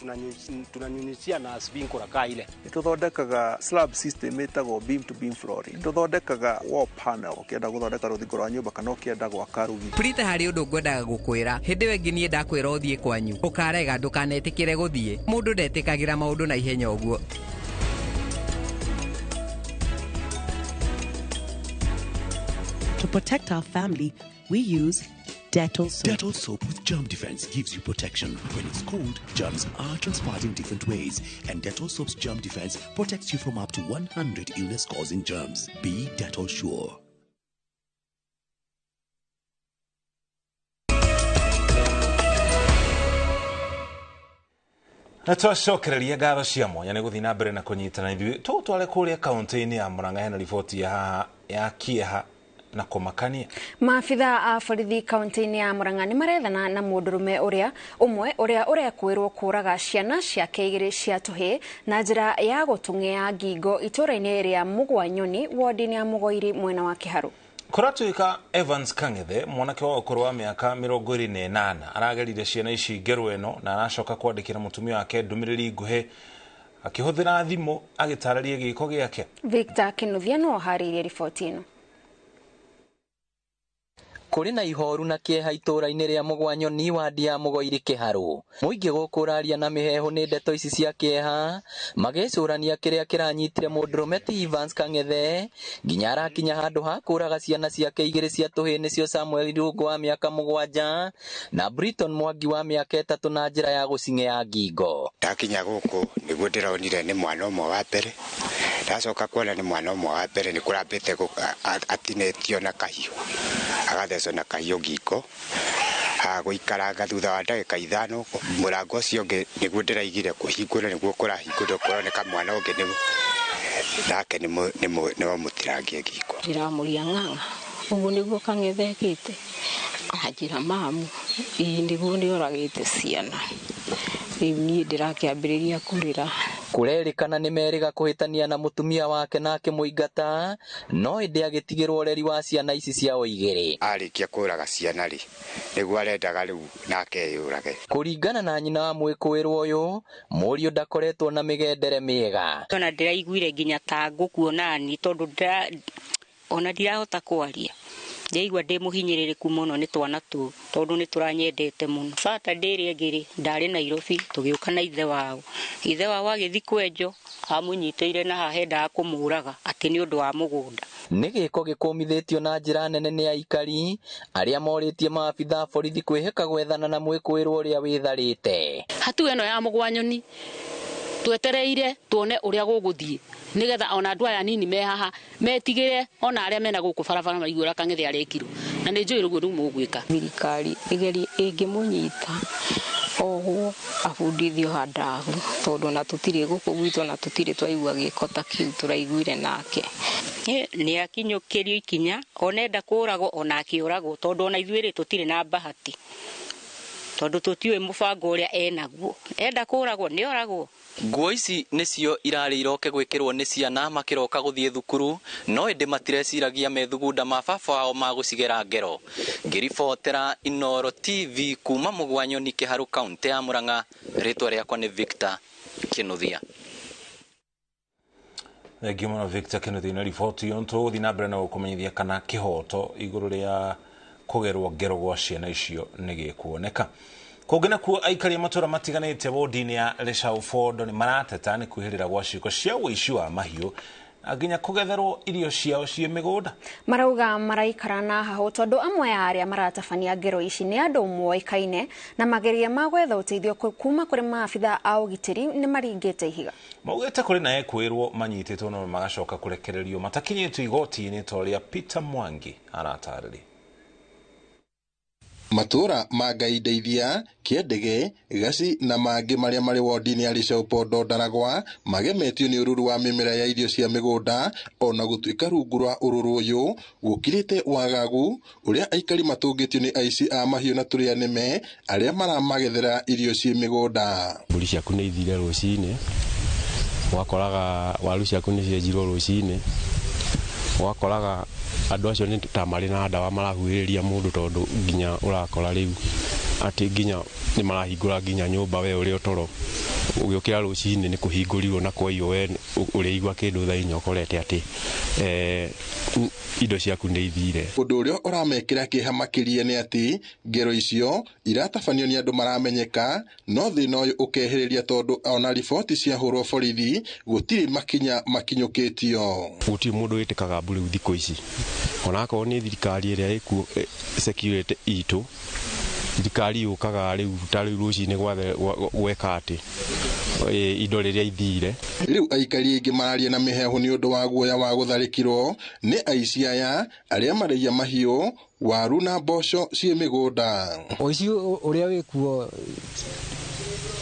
tunanyunyizia na sprinkler kaa ile. Nituthondekaga slab system ĩtagwo beam to beam flooring. Tuthondekaga wall panel ũkĩenda gũthondeka rũthingo rwa nyũmba kana ũkĩenda gwaka rũthingo. Prita harĩ ũndũ ngwendaga gũkwĩra. Hĩndĩ ĩyo ĩngĩ niĩ ndakwĩra ũthiĩ kwanyu ũkarega, ndũkanetĩkĩre gũthiĩ. Mũndũ ndetĩkagĩra maũndũ na ihenya ũguo. To protect our family, we use Dettol soap. Dettol soap with germ defense gives you protection. When it's cold, germs are transferred in different ways, and Dettol soap's germ defense protects you from up to 100 illness-causing germs. Be Dettol sure. Na twacokereria ngatho cia mwanya nĩ gũthiĩ na mbere na kũnyitana ithuĩ tũgũtware kũrĩa kaũntĩ-inĩ ya Murang'a hena riboti ya kĩeha na kũmakania. Maabitha a borithi kaunti-inĩ ya Murang'a nĩ marethana na mũndũrũme ũrĩa ũmwe ũrĩa ũrekwĩrwo kũraga ciana ciake igĩrĩ cia tũhĩĩ na njĩra ya gũtũng'ea ngingo itũũra-inĩ rĩa Mũgwanyoni wodi-inĩ ya Mũgoiri mwena wa Kĩharũ. Kũratuĩka Evans Kang'ethe mwanake wa ũkũrũ wa mĩaka 28 aragerire ciana ici ngero ĩno na aracoka kwandĩkĩra mũtumia wake ndũmĩrĩri nguhĩ akĩhũthĩra thimũ agĩtarĩria gĩko gĩake. Victor Kinuthia no aharĩirie riboti ĩno. Kũrĩ na ihoru na kĩeha itũũra-inĩ rĩa Mũgwanyoni wadi ya Mũgoiri Kĩharũ. Mũingĩ gũkũraria na mĩheehũ nĩ ndeto ici cia kĩeha magĩcũrania kĩrĩa kĩranyitire mũndũrũme ti Evans Kang'ethe nginya arakinya handũ ha kũraga ciana ciake igĩrĩ cia tũhĩĩ nĩcio Samuel Irũngũ wa mĩaka 7 na Briton Mwangi wa mĩaka 3 na njĩra ya gũcing'ea ngingo. Ndakinya gũkũ nĩguo ndĩronire nĩ mwana ũmwe wa mbere, ndacoka kuona nĩ mwana ũmwe wa mbere nĩ kũrambĩte atinĩtio na kahiũ, agathecwo na kahiũ ngingo. Gũikaranga thutha wa ndagĩka 5 mũrango ũcio ũngĩ nĩguo ndĩraigire kũhingũra, nĩguo kũrahingũrwo kũroneka mwana ũngĩ nĩ nake nĩ wamũtirangie ngingo. Ndĩramũria ng'ang'a ũguo nĩguo Kang'ethe ekĩte, anjĩra mamu ĩĩ nĩguo nĩoragĩte ciana. Rĩu niĩ ndĩrakĩambĩrĩria kũrĩra. Kũrerĩkana nĩ merĩga kũhĩtania na mũtumia wake na akĩmũingata, no ĩndĩ agĩtigĩrwo ũreri wa ciana ici ciao igĩrĩ. Arĩkia kũraga ciana rĩ, nĩguo arendaga rĩu nake eyũrage. Kũringana na nyina wa mwĩkũĩrwo ũyũ, mũriũ ndakoretwo na mĩgendere mĩega. Ona ndĩraiguire nginya ta ngũkuona ni tondũ ona ndirahota kwaria. Ndaigua ndĩ mũhinyĩrĩrĩku mũno nĩ twana tũu tondũ nĩ tũranyendete mũno. Saturday ĩrĩa ĩngĩ rĩ, ndarĩ Nairobi tũgĩũka na ithe wao. Ithe wao agĩthiĩ kwenjo amũnyitĩire na haha endaga kũmũraga atĩ nĩ ũndũ wa mũgũnda. Nĩ gĩko gĩkũmithĩtio na njĩra nene nĩ aikari arĩa morĩtie maabitha a borithi kwĩhĩka gwethana na mwĩkũĩrwo ũrĩa wĩtharĩte. Hatua ĩno ya Mũgwanyoni twetereire tuone ũrĩa gũgũthiĩ nigetha ona andũ aya nini me haha metigĩre ona arĩa mena gũkũ barabara maigue ũrĩa Kang'ethe arekirwo, na nĩ njũĩ ũguo rĩu mũgwĩka. Thirikari ĩgerie ĩngĩmũnyita ohwo abundithio handahu tondũ ona tũtirĩ gũkũ gwitũ na tũtirĩ twaigua gĩko ta kĩu tũraiguire nake. Nĩ akinyũkĩrio ikinya ona enda kũragwo ona akĩũragwo tondũ ona ithuĩ rĩ tũtirĩ na bahati. Tondũ tũtiũĩ mũbango ũrĩa enaguo. Enda kũragwo nĩ oragwo. Nguo ici nĩcio irarĩ iroke gwĩkĩrwo nĩ ciana makĩroka gũthiĩ thukuru, no ĩndĩ matireciragia methugunda ma baba wao ma gũcigera ngero. Ngĩribotera Inooro TV kuma Mũgwanyoni Kĩharũ kaunti ya Murang'a, rĩtwa rĩakwa nĩ Victor Kinuthia. Thengiũ mũno Victor Kinuthia na riboti ĩyo. Tũgũthiĩ na mbere na gũkũmenyithia kana kĩhoto igũrũ rĩa kũgerwo ngero gwa ciana icio nĩ gĩkuoneka. Kũngĩ nakuo aikari a matũra matiganĩte wodi-inĩ ya Leshau-Fondo nĩ marateta nĩ kwĩhĩrĩra gwa ciĩko cia ũici wa mahiũ na nginya kũgetherwo irio ciao ciĩ mĩgũnda. Marauga maraikara na hahũ tondũ amwe a arĩa maratabania ngero ici nĩ andũ moĩkaine na mageria ma gwetha ũteithio kuma kũrĩ maabitha a ũgitĩri nĩ maringĩte ihiga. Maugĩte kũrĩ na ekwĩrwo manyitĩtwo no magacoka kũrekererio matakinyĩtio igoti-inĩ ta ũrĩa Peter Mwangi aratarĩria. Matũra ma Ngai Ndeithia, Kĩendege, Gaci na mangĩ marĩa marĩ wodi-inĩ ya Leshau-Pondo Ndaragwa magemetio nĩ ũrũrũ wa mĩmera ya irio cia mĩgũnda ona gũtuĩka rungu rwa ũrũrũ ũyũ gũkirĩte wagagu ũrĩa aikari matũngĩtio nĩ aici a mahiũ na tũrĩa nĩme arĩa maramagethera irio ciĩ mĩgũnda. Mbũri ciaku nĩ ithire rũcinĩ, wakoraga waru ciaku nĩ cienjirwo rũcinĩ, wakoraga andũ acio nĩ ta marĩ na ndawa marahuhĩrĩria mũndũ tondũ nginya ũrakora rĩu atĩ nginya nĩ marahingũra nginya nyũmba we ũrĩ toro ũgĩũkĩra rũcinĩ nĩ kũhingũrirwo na kwaiywo we ũrĩigua kĩndũ thaa inya ũkorete atĩ indo ciaku nĩ ithire. Ũndũ ũrĩa ũramekĩra kĩeha makĩria nĩ atĩ ngero icio iratabanio nĩ andũ maramenyeka, no thĩna ũyũ ũkehĩrĩria tondũ ona riboti ciahũrwo borithi gũtirĩ makinya makinyũkĩtio. Gũtirĩ mũndũ wĩtĩkaga mbu rĩu thikũ ici, onakorwo nĩ thirikari ĩrĩa ĩkuo security itũ, thirikari yũkaga rĩu ta rĩu rũcinĩ gweka atĩ indo rĩrĩa ithire. Rĩu aikari aingĩ mararia na mĩheehũ nĩ ũndũ wa guoya wa gũtharĩkĩrwo nĩ aici aya arĩa maraiya mahiũ, waru na mboco ciĩ mĩgũnda. Ũici ũrĩa wĩkuo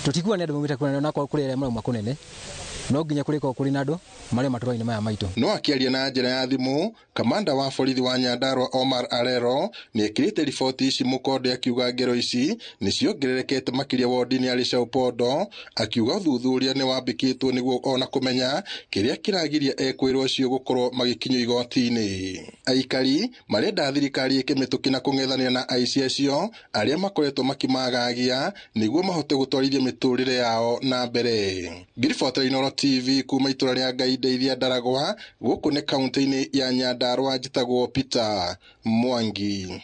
tũtikuwa nĩ andũ maumĩte kũnene na kũrĩ arĩa marauma kũnene, no nginya kũrĩkorwo kũrĩ na andũ marĩa matũra-inĩ maya maitũ. No akĩaria na njĩra ya thimũ, kamanda wa borithi wa Nyandarua Omar Arero nĩ ekĩrĩte riboti ici mũkonde akiuga ngero ici nĩ ciongererekete makĩria wodi-inĩ ya Leshau-Pondo, akiuga ũthuthuria nĩ wambĩkĩtwo nĩguo ona kũmenya kĩrĩa kĩragiria ekwĩrwo acio gũkorwo magĩkinyio igoti-inĩ. Aikari marenda thirikari ĩke mĩtũkĩ na kũng'ethanĩra na aici acio arĩa makoretwo makĩmagagia nĩguo mahote gũtwarithia mĩtũrĩre yao na mbere. Ngĩribotera Inooro TV kuma itũra rĩa Ngai Ndeithia Ndaragwa gũkũ nĩ kaunti-inĩ ya Nyandarua, njĩtagwo Peter Mwangi.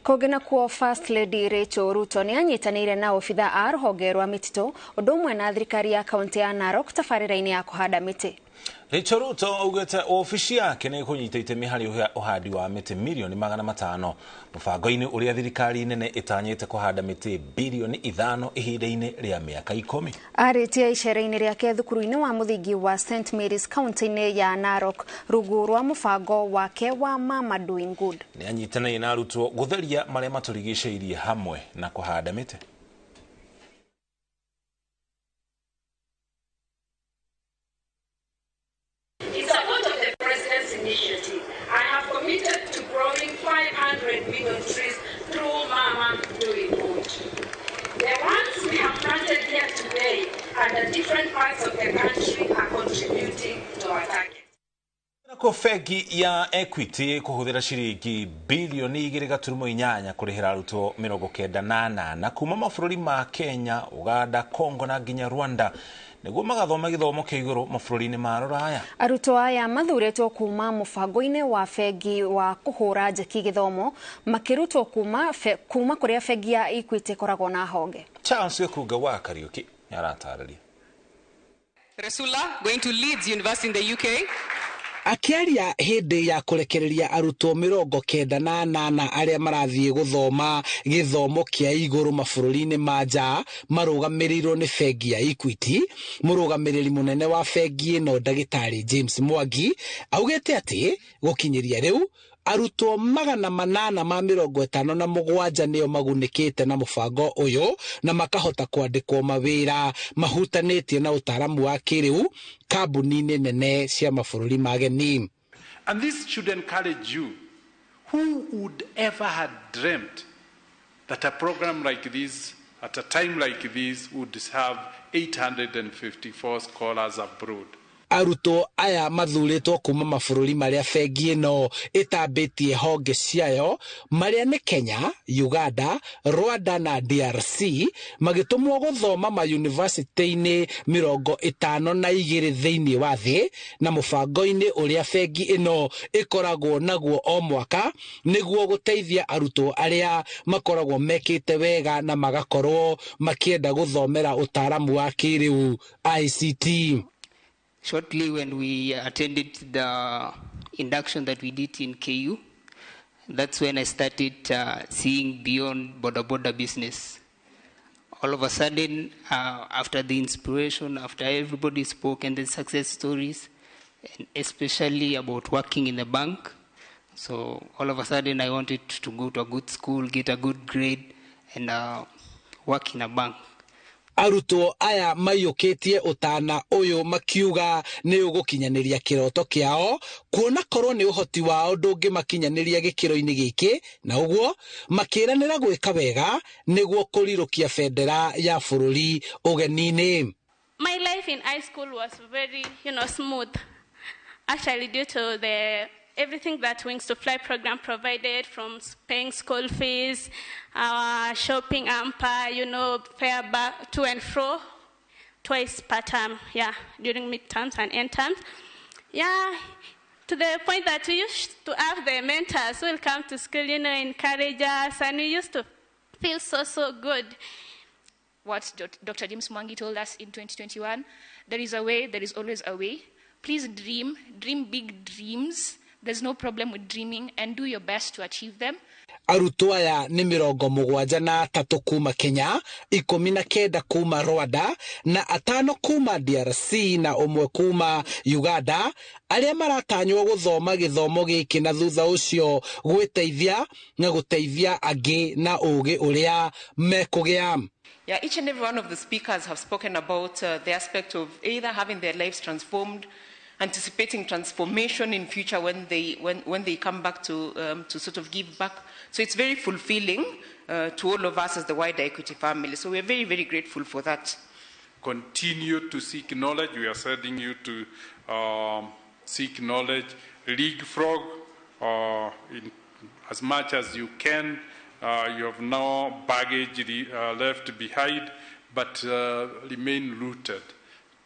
Kũngĩ nakuo First Lady Rachel Ruto nĩ anyitanĩire na obitha a rũhonge rwa mĩtitũ ũndũ ũmwe na thirikari ya kaunti ya Narok tabarĩra-inĩ ya kũhanda mĩtĩ. Rachel Ruto augĩte obici yake nĩ ĩkũnyita itemi harĩ ũhandi wa mĩtĩ mirioni 500 mũbango-inĩ ũrĩa thirikari nene ĩtanyĩte kũhanda mĩtĩ birioni 5 ihinda-inĩ rĩa mĩaka 10. Arĩtie icera-inĩ rĩake thukuru-inĩ wa mũthingi wa St Mary's kaunti-inĩ ya Narok rungu rwa mũbango wake wa Mama Doing Good. Nĩ anyitanĩire na arutwo gũtheria marĩa matũrigicĩirie hamwe na kũhanda mĩtĩ. Initiative, I have committed to growing 500 million trees through Mama Doing Good. The ones we have planted here today and the different parts of the country are contributing to our target. Nako bengi ya Equity kũhũthĩra ciringi bilioni 2.8 kũrĩhĩra arutwo 98 kuma mabũrũri ma Kenya, Uganda, Congo na nginya Rwanda nĩguo magathoma gĩthomo kĩa igũrũ mabũrũri-inĩ ma rũraya. Arutwo aya mathurĩtwo kuma mũbango-inĩ wa bengi wa kũhũra njeki gĩthomo makĩrutwo kuma kũrĩa bengi ya Equity ĩkoragwo na honge. Charles Gĩkunga wa Kariũki nĩaratarĩria. Resula going to Leeds University in the UK. Akĩaria hĩndĩ ya kũrekereria arutwo 98 arĩa marathiĩ gũthoma gĩthomo kĩa igũrũ mabũrũri-inĩ ma nja marũgamĩrĩirwo nĩ bengi ya Equity, mũrũgamĩrĩri mũnene wa bengi ĩno ndagĩtarĩ James Mwangi augĩte atĩ gũkinyĩria rĩu arutwo 857 nĩo magunĩkĩte na mũbango ũyũ na makahota kwandĩkwo mawĩra mahutanĩtie na ũtaaramu wa kĩrĩu kambuni-inĩ nene cia mabũrũri mageni. And this should encourage you. Who would ever have dreamt That a program like this, at a time like this, would have 854 scholars abroad. Arutwo aya mathurĩtwo kuma mabũrũri marĩa bengi ĩno ĩtambĩtie honge ciayo marĩa nĩ Kenya, Uganda, Rwanda na DRC magĩtũmwo gũthoma mayunivasĩtĩ-inĩ 52 thĩinĩ wa thĩ na mũbango-inĩ ũrĩa bengi ĩno ĩkoragwo naguo o mwaka nĩguo gũteithia arutwo arĩa makoragwo mekĩte wega na magakorwo makĩenda gũthomera ũtaaramu wa kĩrĩu ICT. Shortly when we attended the induction that we did in KU, that's when I started seeing beyond border business. All of a sudden, after the inspiration, after everybody spoke and the success stories, and especially about working in the bank, so all of a sudden I wanted to go to a good school, get a good grade, and work in a bank. Arutwo aya maiyũkĩtie ũtana ũyũ makiuga nĩ ũgũkinyanĩria kĩroto kĩao kuona korwo nĩ ũhoti wao ndũngĩmakinyanĩria gĩkĩro-inĩ gĩkĩ na ũguo makĩranĩra gwĩka wega nĩguo kũrirũkia bendera ya bũrũri ũgeni-inĩ. My life in high school was very, smooth. Actually, due to the everything that Wings to Fly program provided, from paying school fees, our shopping hamper, fare back to and fro twice per term, during midterms and end terms. Yeah, to the point that we used to have the mentors who will come to school, encourage us, and we used to feel so, so good. What Dr. James Mwangi told us in 2021, there is a way, there is always a way. Please dream, dream big dreams. There's no problem with dreaming, and do your best to achieve them. Arutwo aya nĩ 73 kuma Kenya, 19 kuma Rwanda na 5 kuma DRC na 1 kuma Uganda arĩa maratanywo gũthoma gĩthomo gĩkĩ na thutha ũcio gwĩteithia na gũteithia angĩ na ũgĩ ũrĩa mekũgĩa. Yeah, each and every one of the speakers have spoken about the aspect of either having their lives transformed, anticipating transformation in future when they come back to sort of give back. So it's very fulfilling to all of us as the wider Equity family. So we're very, very grateful for that. Continue to seek knowledge. We are sending you to seek knowledge, leapfrog in as much as you can. You have no baggage left behind, but remain rooted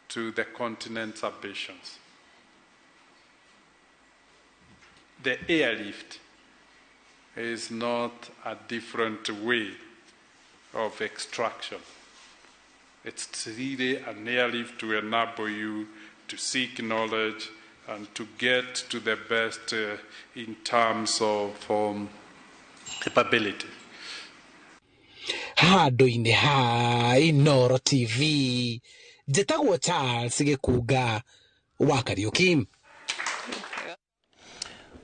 to the continent's ambitions. The airlift is not a different way of extraction. It's really an airlift to enable you to seek knowledge and to get to the best in terms of capability. Handũ-inĩ ha Inooro TV, njĩtagwo Charles Gĩkunga wa Kariũki.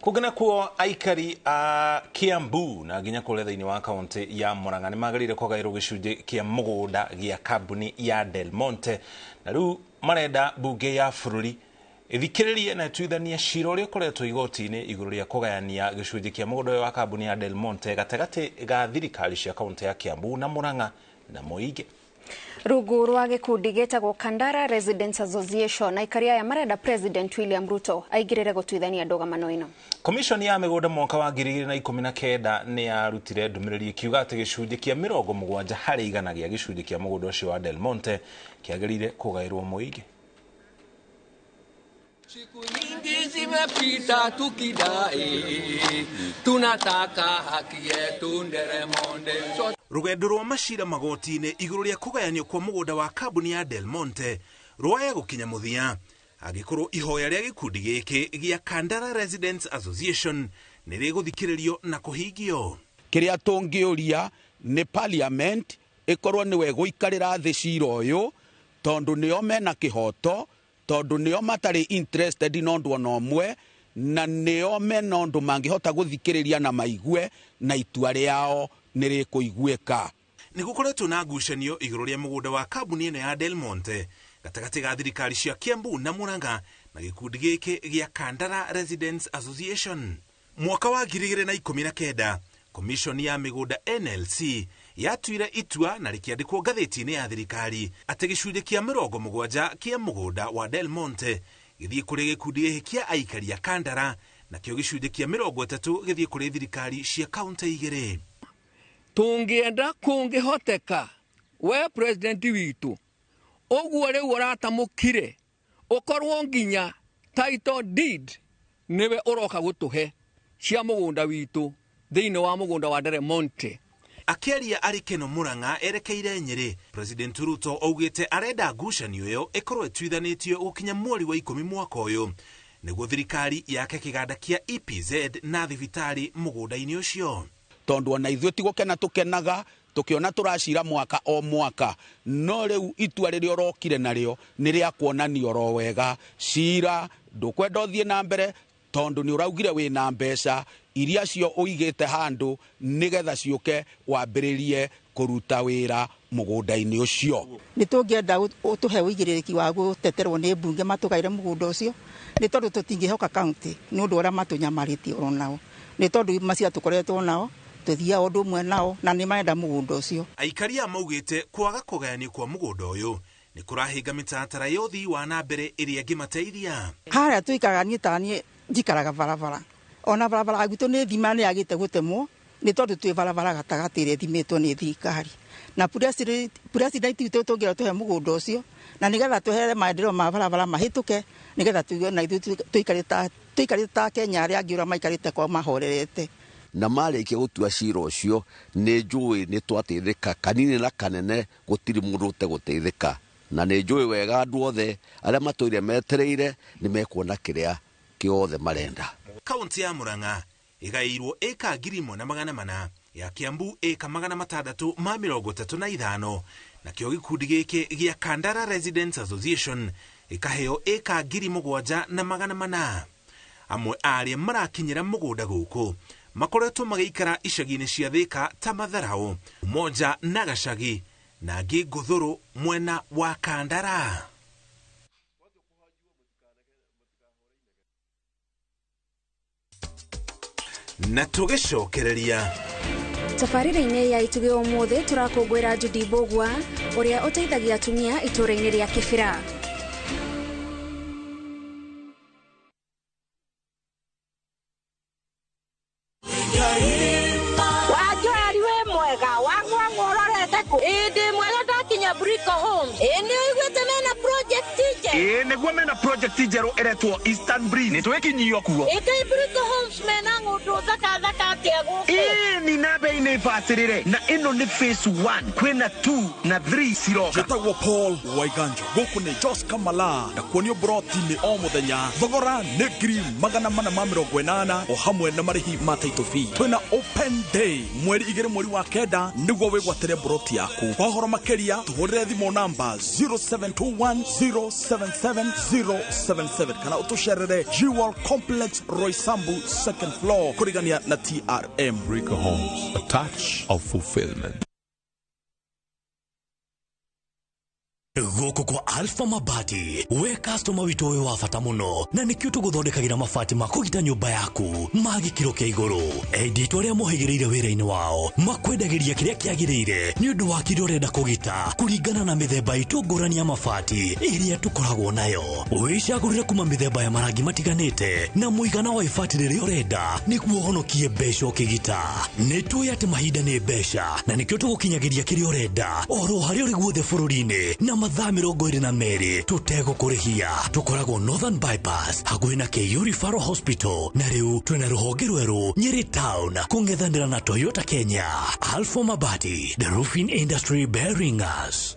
Kũngĩ nakuo aikari a Kiambu na nginya kũrĩa thĩinĩ wa kaunti ya Murang'a nĩ magĩrĩire kũgaĩrwo gĩcunjĩ kĩa mũgũnda gĩa kambuni ya Del Monte, na rĩu marenda mbunge ya bũrũri ĩthikĩrĩrie na ĩtuithanie cira ũrĩa ũkoretwo igoti-inĩ igũrũ rĩa kũgayania gĩcunjĩ kĩa mũgũnda ũyũ wa kambuni ya Del Monte gatagatĩ ga thirikari cia kaunti ya Kiambu na Murang'a na mũingĩ. Rungu rwa gĩkundi gĩtagwo Kandara Residents Association, aikari aya marenda President William Ruto aingĩrĩre gũtuithania ndũgamano ĩno. Commission ya mĩgũnda mwaka wa 2019 nĩ yarutire ndũmĩrĩri ĩkiuga atĩ gĩcunjĩ kĩa 70 harĩ igana gĩa gĩcunjĩ kĩa mũgũnda ũcio wa Del Monte kĩagĩrĩire kũgaĩrwo mũingĩ. Siku nyingi zimepita tukidai, tunataka haki yetu Nderemonde. Rũgendo rwa macira magoti-inĩ igũrũ rĩa kũgayanio kwa mũgũnda wa kambuni ya Del Monte rwaya gũkinya mũthia angĩkorwo ihoya rĩa gĩkundi gĩkĩ gĩa Kandara Residents Association nĩ rĩgũthikĩrĩrio na kũhingio. Kĩrĩa tũngĩũria nĩ parliament ĩkorwo nĩwe gũikarĩra thĩ cira ũyũ tondũ nĩo mena kĩhoto, tondũ nĩo matarĩ interested na ũndũ ona ũmwe, na nĩo mena ũndũ mangĩhota gũthikĩrĩria na maigue na itua rĩao nĩ rĩkũiguĩka. Nĩ gũkoretwo na ngucanio igũrũ rĩa mũgũnda wa kambuni ĩno ya Del Monte gatagatĩ ga thirikari cia Kiambu na Murang'a na gĩkundi gĩkĩ gĩa Kandara Residents Association. Mwaka wa 2019 Komishoni ya mĩgũnda NLC yatuire itua na rĩkĩandĩkwo ngathĩti-inĩ ya thirikari atĩ gĩcunjĩ kĩa 70 kĩa mũgũnda wa Del Monte gĩthiĩ kũrĩ gĩkundi gĩkĩ kĩa aikari a Kandara, nakĩo gĩcunjĩ kĩa 30 gĩthiĩ kũrĩ thirikari cia kaunti igĩrĩ. Tũngĩenda kũngĩhoteka we president witũ ũguo rĩu ũratamũkire ũkorwo nginya title deed nĩwe ũroka gũtũhe cia mũgũnda witũ thĩinĩ wa mũgũnda wa Del Monte. Akĩaria arĩ Keno Murang'a erekeire Nyĩrĩ, President Ruto augĩte arenda ngucanio ĩyo ĩkorwo ĩtuithanĩtio gũkinya mweri wa 10 mwaka ũyũ nĩguo thirikari yake kĩganda kĩa EPZ na thibitarĩ mũgũnda-inĩ ũcio. Tondũ ona ithuĩ ti gũkena tũkenaga tũkĩona tũracira mwaka o mwaka, no rĩu itua rĩrĩa ũrokire narĩo nĩ rĩa kuonania oro wega cira ndũkwenda ũthiĩ na mbere tondũ nĩ ũraugire wĩna mbeca iria cio ũigĩte handũ nĩgetha ciũke wambĩrĩrie kũruta wĩra mũgũnda-inĩ ũcio. Nĩ tũngĩenda ũtũhe ũigĩrĩrĩki wa gũteterwo nĩ mbunge matũgaĩre mũgũnda ũcio, nĩ tondũ tũtingĩhoka kaunti nĩ ũndũ ũrĩa matũnyamarĩtie oro nao, nĩ tondũ macia tũkoretwo nao tũthiaga ũndũ ũmwe nao na nĩ marenda mũgũnda ũcio. Aikari a maugĩte kwaga kũgayanio kwa mũgũnda ũyũ nĩ kũrahinga mĩtaratara ya ũthii wa na mbere ĩrĩa ĩngĩmateithia. Harĩa tũikaraga niĩ ta niĩ njikaraga barabara, ona barabara gwitũ nĩ thima nĩ yagĩte gũtemwo nĩ tondũ twĩ barabara gatagatĩ ĩrĩa ĩthimĩtwo nĩ thirikari, na president witũ tũngĩra tũhe mũgũnda ũcio na nĩgetha tũhere maendeleo ma barabara mahĩtũke nĩgetha tũigue na ithuĩ tũikarĩte ta Kenya arĩa angĩ ũrĩa maikarĩte kwao mahorerete. Na marĩkia gũtua cira ũcio nĩ njũĩ nĩ twateithĩka kanini na kanene, gũtirĩ mũndũ ũtegũteithĩka, na nĩ njũĩ wega andũ othe arĩa matũire metereire nĩ mekuona kĩrĩa kĩothe marenda. Kaunti ya Murang'a ĩgaĩirwo ĩka 1,400, ya Kiambu ĩka 635, nakĩo gĩkundi gĩkĩ gĩa Kandara Residents Association ĩkaheo ĩka 7,400. Amwe arĩa marakinyĩra mũgũnda gũkũ makoretwo magĩikara icagi-inĩ cia Thika ta Matharau, Umoja na Gacagi, na angĩ Ngũthũrũ mwena wa Kandara. Na tũgĩcokereria tabarĩra-inĩ ya Itugĩ ũmũthĩ tũrakũngũĩra Judy Mbũgua ũrĩa ũteithagia atumia itũũra-inĩ rĩa Kĩbĩra. Wanjoeri wĩ mwega wang'wang'wa ũrorete kũ? Ĩĩ ndĩ mwega ndakinya Brico Homes. Ĩĩ nĩ ũiguĩte mena project njerũ? Ĩĩ nĩguo mena project njerũ ĩretwo Eastern Breeze. Nĩ twĩkinyio kuo. Ĩ kaĩ Brico Homes mena ng'ũndũ thaka thaka atĩa gũkũ? Ĩĩ ni na bei nĩ bacĩrĩre, na ĩno nĩ phase 1, kwĩna 2 na 3 ciroka. Njĩtagwo Paul Waiganjo, gũkũ nĩ Jos Kamala, na kuonio broti-inĩ o mũthenya. Thogora nĩ 480,000 o hamwe na marĩhi ma title fee. Twĩna open day mweri 2 mweri wa 9 nĩguo wĩgwatĩre broti yaku. Kwa ũhoro makĩria tũhũrĩre thimũ namba 0721077077 kana ũtũcerere Jewel Complex Roysambu 2nd floor kũrigania na TRM. Brico Homes, a touch of fulfillment. Gũkũ kwa Alpha Mabati, we customer witũ wĩ wa bata mũno, na nĩkĩo tũgũthondekagĩra mabati ma kũgita nyũmba yaku ma gĩkĩro kĩa igũrũ. Endi arĩa mohĩgĩrĩire wĩra-inĩ wao makwendagĩria kĩrĩa kĩagĩrĩire nĩ ũndũ wa kĩrĩa ũrenda kũgita kũringana na mĩthemba itũ ngũrani ya mabati ĩrĩa tũkoragwo nayo. Wĩcagũrĩre kuma mĩthemba ya marangi matiganĩte na mũigana wa ibati rĩrĩa ũrenda nĩguo ũhonokie mbeca ũkĩgita. Nĩ tũĩ atĩ mahinda nĩ mbeca na nĩkĩo tũgũkinyagĩria kĩrĩa ũrenda oro harĩa ũrĩ guothe bũrũri-inĩ na mathaa 22 tũtegũkũrĩhia. Tũkoragwo Northern Bypass hakuhĩ na KU Referral Hospital, na rĩu twĩna rũhonge rwerũ Nyeri Town kũng'ethanĩra na Toyota Kenya. Alpha Mabati, the roofing industry bearing us.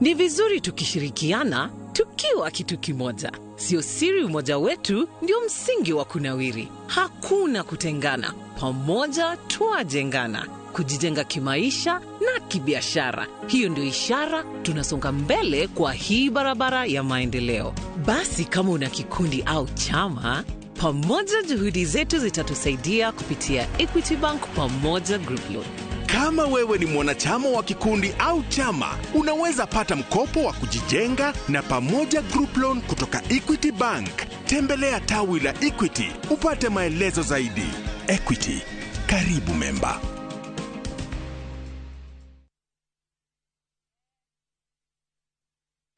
Ni vizuri tukishirikiana tukiwa kitu kimoja. Sio siri umoja wetu ndio msingi wa kunawiri. Hakuna kutengana, pamoja twajengana. Kujijenga kimaisha na kibiashara. Hiyo ndio ishara tunasonga mbele kwa hii barabara ya maendeleo. Basi kama una kikundi au chama, pamoja juhudi zetu zitatusaidia kupitia Equity Bank Pamoja Group Loan. Kama wewe ni mwanachama wa kikundi au chama, unaweza pata mkopo wa kujijenga na Pamoja Group Loan kutoka Equity Bank. Tembelea tawi la Equity upate maelezo zaidi. Equity, karibu memba.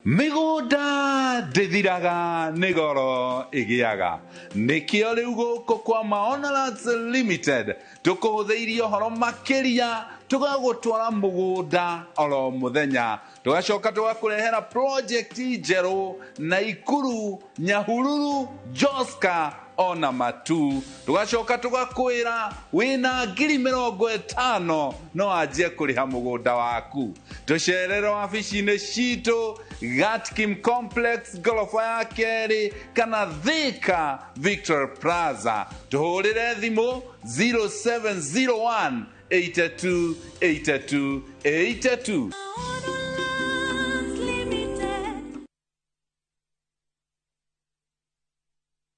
Mĩgũnda ndĩthiraga nĩ goro ĩgĩaga nĩkĩo rĩu gũkũ kwa Maono Lands Limited tũkũhũthĩirie ũhoro makĩria tũgagũtwara mũgũnda oro mũthenya tũgacoka tũgakũrehera project njerũ Naikuru, Nyahururu, Joska ona Matu tũgacoka tũgakwĩra wĩna 50,000 no anjie kũrĩha mũgũnda waku. Tũcerere wabici-inĩ citũ Gatkim Complex goroba ya kerĩ kana Thika Victor Plaza. Tũhũrĩre thimũ 0701 82 82 82.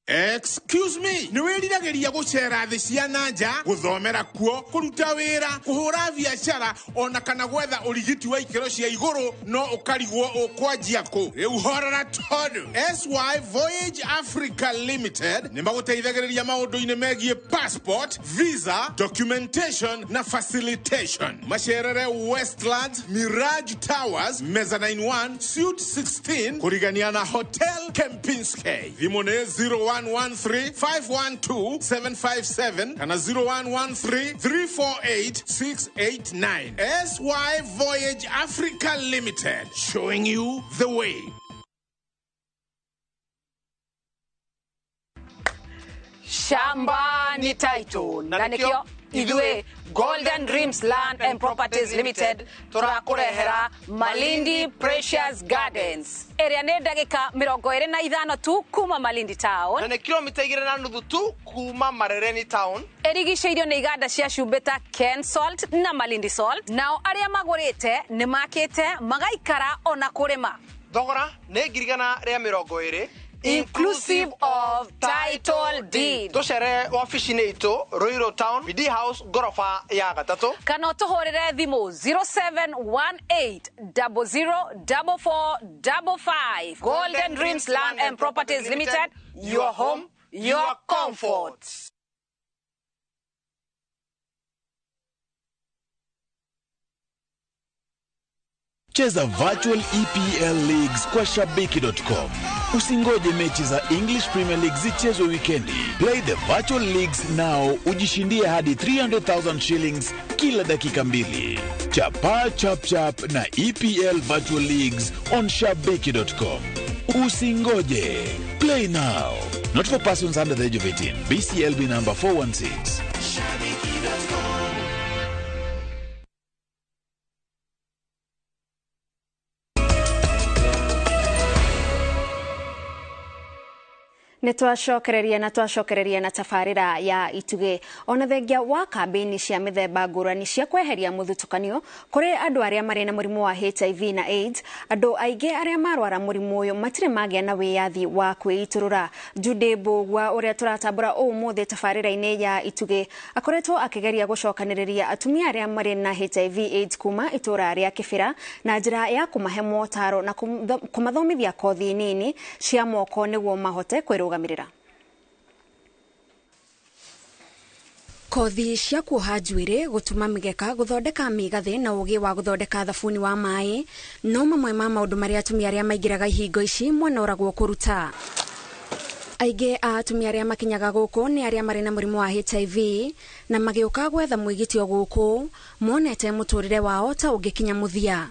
Excuse me, nĩ wĩriragĩria gũcera thĩ cia na nja, gũthomera kuo, kũruta wĩra, kũhũra biacara ona kana gwetha ũrigiti wa ikĩro cia igũrũ no ũkarigwo ũkwanjia kũ. Rĩu horora tondũ SY Voyage Africa Limited nĩ magũteithagĩrĩria maũndũ-inĩ megiĩ passport, visa, documentation na facilitation. Macerere Westlands, Mirage Towers, Mezzanine 1, Suite 16, kũrigania na Hotel Kempinski. Thimũ nĩ 0113 512 757 kana 0113 348 689. SY Voyage Africa Limited, showing you the way. Shamba ni title na nikio ithuĩ Golden Dreams Land and Properties Limited tũrakũrehera Malindi Precious Gardens ĩrĩa nĩ ndagĩka 25 tu kuma Malindi Town na nĩ kilomita 2.5 tu kuma Marereni Town. Ĩrigicĩirio nĩ iganda cia cumbĩ ta Ken Salt na Malindi Salt, nao arĩa magũrĩte nĩ makĩte magaikara ona kũrĩma. Thogora nĩ 120,000 inclusive of title deed. Tũcere wabici-inĩ itũ Ruiru Town, BD House goroba ya gatatũ, kana ũtũhũrĩre thimũ 0718 004455. Golden Dreams Land and Properties Limited, your home, your comfort. Cheza virtual EPL Leagues kwa Shabiki.com. Usingoje mechi za English Premier League zichezwe wikendi. Play the virtual leagues now, ujishindie hadi 300,000 shillings kila dakika mbili. Chapa chap chap na EPL Virtual Leagues on Shabiki.com. Usingoje. Play now. Not for persons under the age of 18. BCLB number 416. Shabiki.com. Nĩ twacokereria na twacokereria na tabarĩra ya Itugĩ. Ona thengia wa kambĩini cia mĩthemba ngũrani cia kweheria mũthutũkanio kũrĩ andũ arĩa marĩ na mũrimũ wa HIV na AIDS, andũ aingĩ arĩa marwara mũrimũ ũyũ matirĩ magĩa na wĩyathi wa kwĩitũrũra. Judy Mbũgua ũrĩa tũratambũra ũmũthĩ tabarĩra-inĩ ya Itugĩ akoretwo akĩgeria gũcokanĩrĩria atumia arĩa marĩ na HIV AIDS kuma itũra rĩa Kĩbĩra na njĩra ya kũmahe motaro na kũmathomithia kothi nini cia moko nĩguo mahote kwĩrũgamĩrĩra. Kothi cia kuoha njuĩrĩ, gũtuma mĩgeka, gũthondeka mĩgathĩ na ũgĩ wa gũthondeka thabuni wa maĩ no mamwe ma maũndũ marĩa atumia arĩa maingĩraga ihingo ici monoragwo kũruta. Aingĩ a atumia arĩa makinyaga gũkũ nĩ arĩa marĩ na mũrimũ wa HIV na magĩũka gwetha mwĩgitio gũkũ monete mũtũrĩre wao ta ũngĩkinya mũthia.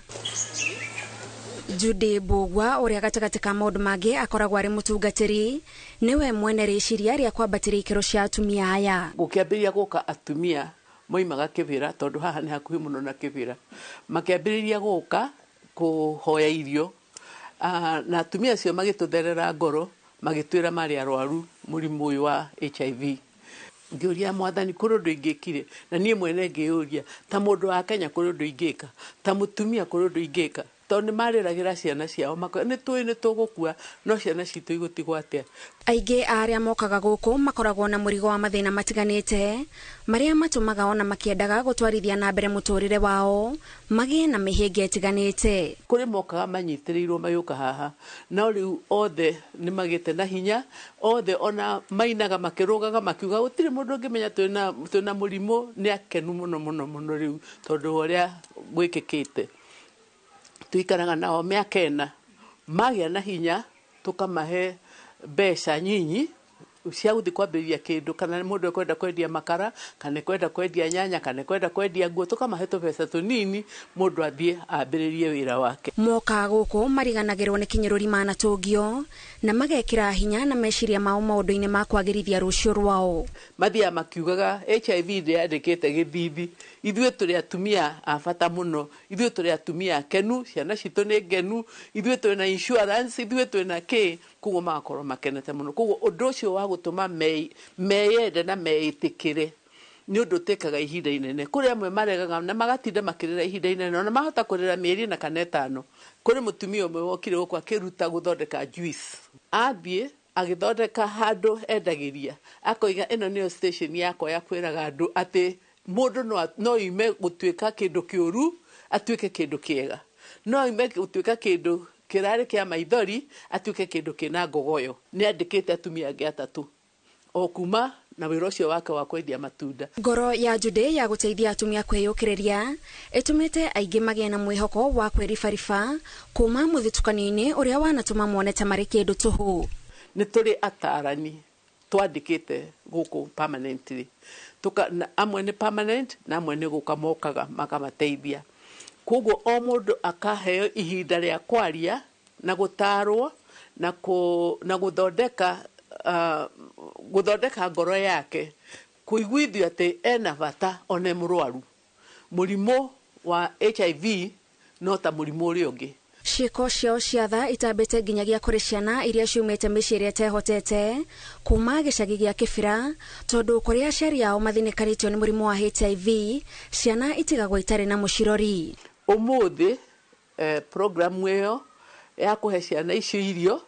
Judy Mbũgua ũrĩa gatagatĩ ka maũndũ mangĩ akoragwo arĩ mũtungatĩri nĩwe mwene rĩciria rĩa kwambatĩria ikĩro cia atumia aya. Gũkĩambĩrĩria gũka atumia moimaga Kĩbĩra tondũ haha nĩ hakuhĩ mũno na Kĩbĩra, makĩambĩrĩria gũka kũhoya irio na atumia acio magĩtũtherera ngoro magĩtwĩra marĩ arwaru mũrimũ ũyũ wa HIV. Ngĩũria mwathani kũrĩ ũndũ ingĩkire, na niĩ mwene ngĩyũria ta mũndũ wa Kenya kũrĩ ũndũ ingĩka, ta mũtumia kũrĩ ũndũ ingĩka, Tondũ nĩ marĩragĩra ciana ciao, nĩ tũĩ nĩ tũgũkua, no ciana citũ igũtigwo atĩa? Aingĩ a arĩa mokaga gũkũ makoragwo na mũrigo wa mathĩna matiganĩte marĩa matũmaga ona makĩendaga gũtwarithia na mbere mũtũrĩre wao magĩe na mĩhĩnga ĩtiganĩte. Kũrĩ mokaga manyitĩrĩirwo magĩũka haha, no rĩu othe nĩ magĩte na hinya, othe ona mainaga makĩrũgaga makiuga gũtirĩ mũndũ ũngĩmenya twĩna mũrimũ. Nĩ akenu mũno mũno mũno rĩu tondũ wa ũrĩa gwĩkĩkĩte. Tuikaraga nao mĩaka 4, magĩa na hinya tũkamahe mbeca nyinyi cia gũthiĩ kwambĩrĩria kĩndũ, kana mũndũ ekwenda kwendia makara, kana ekwenda kwendia nyanya, kana ekwenda kwendia nguo, tũkamahe tũbeca tũnini mũndũ athiĩ ambĩrĩrie wĩra wake. Moka gũkũ mariganagĩrwo nĩ kinyũrũri manatũngio na magekĩra hinya na meciria mao maũndũ-inĩ ma kwagĩrithia rũciũ rwao. Mathiaga makiugaga HIV ndĩyandĩkĩte gĩthithi, ithuĩ tũrĩ atumia a bata mũno, ithuĩ tũrĩ atumia akenu, ciana citũ nĩ ngenu, ithuĩ twĩna insurance, ithuĩ twĩna kĩ, koguo magakorwo makenete mũno. Koguo ũndũ ũcio wa gũtũma meyende na meĩtĩkĩre nĩ ũndũ ũtĩkaga ihinda inene. Kũrĩ amwe maregaga na magatinda makĩrĩra ihinda inene, ona mahota kũrĩra mĩeri 4 kana 5. Kũrĩ mũtumia ũmwe wokire gũkũ akĩruta gũthondeka juice, athiĩ agĩthondeka handũ endagĩria, akoiga ĩno nĩyo station yakwa ya kwĩraga andũ atĩ mũndũ no ime gũtuĩka kĩndũ kĩũru atuĩke kĩndũ kĩega, no ime gũtuĩka kĩndũ kĩrarĩ kĩa maithori atuĩke kĩndũ kĩna ngogoyo. Nĩ andĩkĩte atumia angĩ 3 o kuma na wĩra ũcio wake wa kwendia matunda. Ngoro ya Judy ya gũteithia atumia kwĩyũkĩrĩria ĩtũmĩte aingĩ magĩe na mwĩhoko wa kwĩribariba kuma mũthitukanio-inĩ ũrĩa wanatũma mone ta marĩ kĩndũ tũhũ. Nĩ tũrĩ atarani twandĩkĩte gũkũ permanently, amwe nĩ permanent na amwe nĩ gũka mokaga makamateithia. Koguo o mũndũ akaheo ihinda rĩa kwaria na gũtarwo na gũthondeka gũthondeka ngoro yake, kũiguithio atĩ ena bata one mũrwaru. Mũrimũ wa HIV no ta mũrimũ ũrĩa ũngĩ. Ciĩko ciao cia tha itambĩte nginyagia kũrĩ ciana iria ciumĩte mĩciĩ ĩrĩa ĩtehotete kuma gĩcagi gĩa Kĩbĩra, tondũ kũrĩa aciari ao mathinĩkanĩtio nĩ mũrimũ wa HIV, ciana itigagwo itarĩ na mũcirori. Ũmũthĩ programu ĩyo ya kũhe ciana icio irio,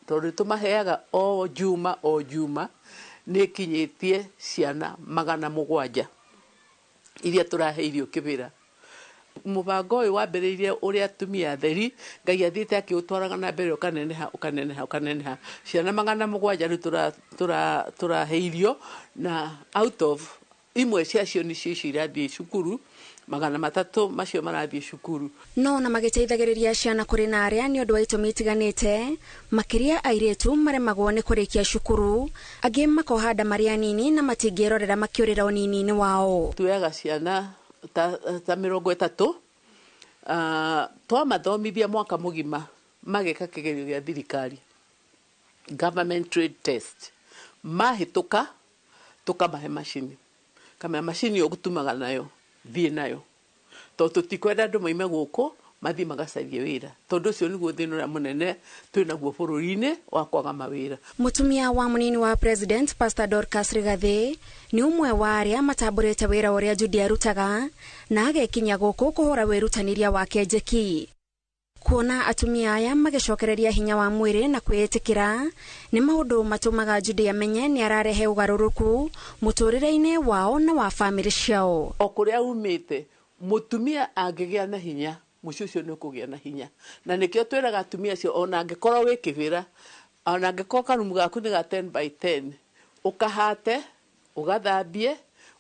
tondũ tũmaheaga o juma o juma, nĩ ĩkinyĩtie ciana 700 iria tũrahe irio Kĩbĩra. Mũbango ũyũ wambĩrĩirie ũrĩa atumia atheri, Ngai athiĩte akĩũtwaraga na mbere ũkaneneha ũkaneneha ũkaneneha. Ciana 700 rĩu tũrahe irio, na out of imwe ciacio nĩcio icio irathiĩ cukuru, 300 macio marathiĩ cukuru. No na magĩteithagĩrĩria ciana kũrĩ na arĩa nĩ ũndũ wa itũmi itiganĩte, makĩria airĩtu maremagwo nĩ kũrĩkia cukuru, angĩ makoha nda marĩ anini na matingĩrorera makĩũrĩra ũnini-inĩ wao. Tuoyaga ciana ta 30, twamathomithia mwaka mũgima magĩka kĩgerio gĩa thirikari, government trade test, mahĩtũka tũkamahe macini, kamea macini ũgũtumaga nayo thiĩ nayo, tondũ tũtikwenda andũ moime gũkũ mathiĩ magacarie wĩra, tondũ ũcio nĩguo thĩna ũrĩa mũnene twĩnaguo bũrũri-inĩ wa kwaga mawĩra. Mũtumia wa mũnini wa President Pastor Dorcas Rigathi nĩ ũmwe wa arĩa matambũrĩte wĩra ũrĩa Judy arutaga na agekinya gũkũ kũhũra wĩrutanĩria wake njeki. Kuona atumia aya magĩcokereria hinya wa mwĩrĩ na kwĩĩtĩkĩra nĩ maũndũ matũmaga Judy amenye nĩ ararehe ũgarũrũku mũtũrĩre-inĩ wao na wa bamĩrĩ ciao. O kũrĩa umĩte, mũtumia angĩgĩa na hinya, mũciĩ ũcio nĩ ũkũgĩa na hinya. Na nĩkĩo twĩraga atumia acio ona angĩkorwo wĩ Kĩbĩra, ona angĩkorwo karumu gaku nĩ ga 10 by 10, ũkahate, ũgathambie,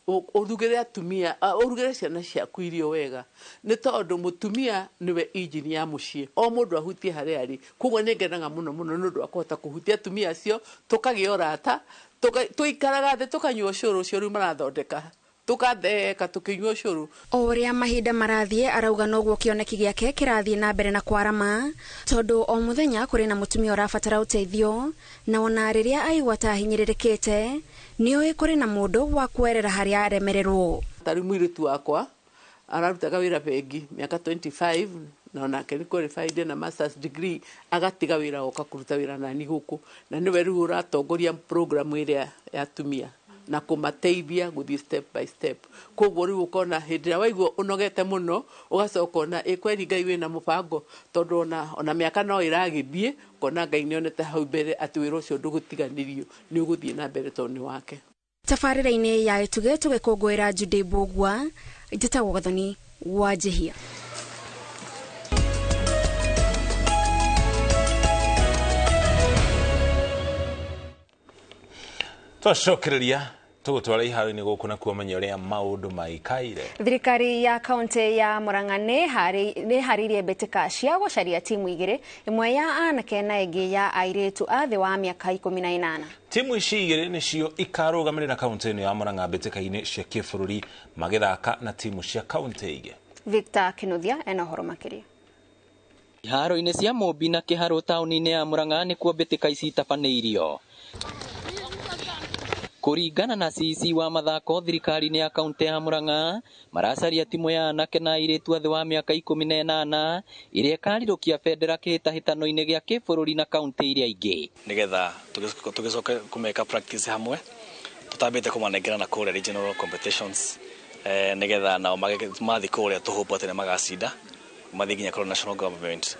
ũrugĩre atumia, ũrugĩre ciana ciaku irio wega, nĩ tondũ mũtumia nĩwe injini ya mũciĩ. O mũndũ ahutie harĩa arĩ. Koguo nĩ ngenaga mũno mũno nĩ ũndũ wa kũhota kũhutia atumia acio, tũkagĩa ũrata, tũikaraga thĩ tũkanyua ũcũrũ ũcio rĩu marathondeka, tukatheka tukinyua ũcũrũ. O ũrĩa mahinda marathiĩ arauga noguo kĩoneki gĩake kĩrathiĩ na mbere na kwarama, tondũ o mũthenya kũrĩ na mũtumia ũrabatara ũteithio, na ona rĩrĩa aigua ta ahinyĩrĩrĩkĩte nĩoĩ kũrĩ na mũndũ wa kwerera harĩa aremererwo. Tarĩu mũirĩtu wakwa ararutaga wĩra bengi mĩaka 25, na onake nĩ qualified na masters degree, agatiga wĩra oka kũruta wĩra nani gũkũ, na nĩwe rĩu ũratongoria program ĩrĩa ya atumia. na kũmateithia gũthiĩ step by step. Koguo rĩu ũkona hĩndĩ ĩrĩa waigua ũnogete mũno, ũgacoka ona ĩ kweri Ngai wĩna mũbango, tondũ ona mĩaka no ĩragĩthiĩ, ũkona Ngai nĩonete hau mbere atĩ wĩra ũcio ndũgũtiganĩrio, nĩ ũgũthiĩ na mbere tondũ nĩ wake. Tabarĩra-inĩ ya Ĩtugĩ tũgĩkũngũĩra Judy Mbũgua, njĩtagwo Gathoni wa Njihia. Twacokereria tũgũtwara iharo-inĩ gũkũ na kuomenya ũrĩa maũndũ maikaire. Thirikari ya kaunti ya Murang'a nĩ ĩharĩirie mbĩtĩka cia gũcaria timu igĩrĩ, ĩmwe ya anake na ĩngĩ ya airĩtu a thĩ wa mĩaka 18. Timu ici igĩrĩ nĩcio ikarũgamĩrĩra kaunti ĩno ya Murang'a mbĩtĩka-inĩ cia kĩbũrũri magĩthaka na timu cia kaunti ingĩ. Victor Kinuthia ena ũhoro makĩria. Iharo-inĩ cia Mũmbi na Kĩharũ taũni-inĩ ya Murang'a nĩkuo mbĩtĩka ici itabanĩirio. Kũringana na CEC wa mathako thirikari-inĩ ya kaunti ya Murang'a, maracaria timu ya anake na airĩtu a thĩ wa mĩaka 18 ĩrĩa ĩkarirũkia bendera kĩhĩtahĩtano-inĩ gĩa kĩbũrũri na kaunti iria ingĩ. Nĩgetha tũgĩcoke kũmeka practice hamwe, tũtambĩte kũmanengera na kũrĩa regional competitions, nĩgetha nao mathiĩ kũrĩa tũhope atĩ nĩmagacinda, mathiĩ nginya kũrĩa national government,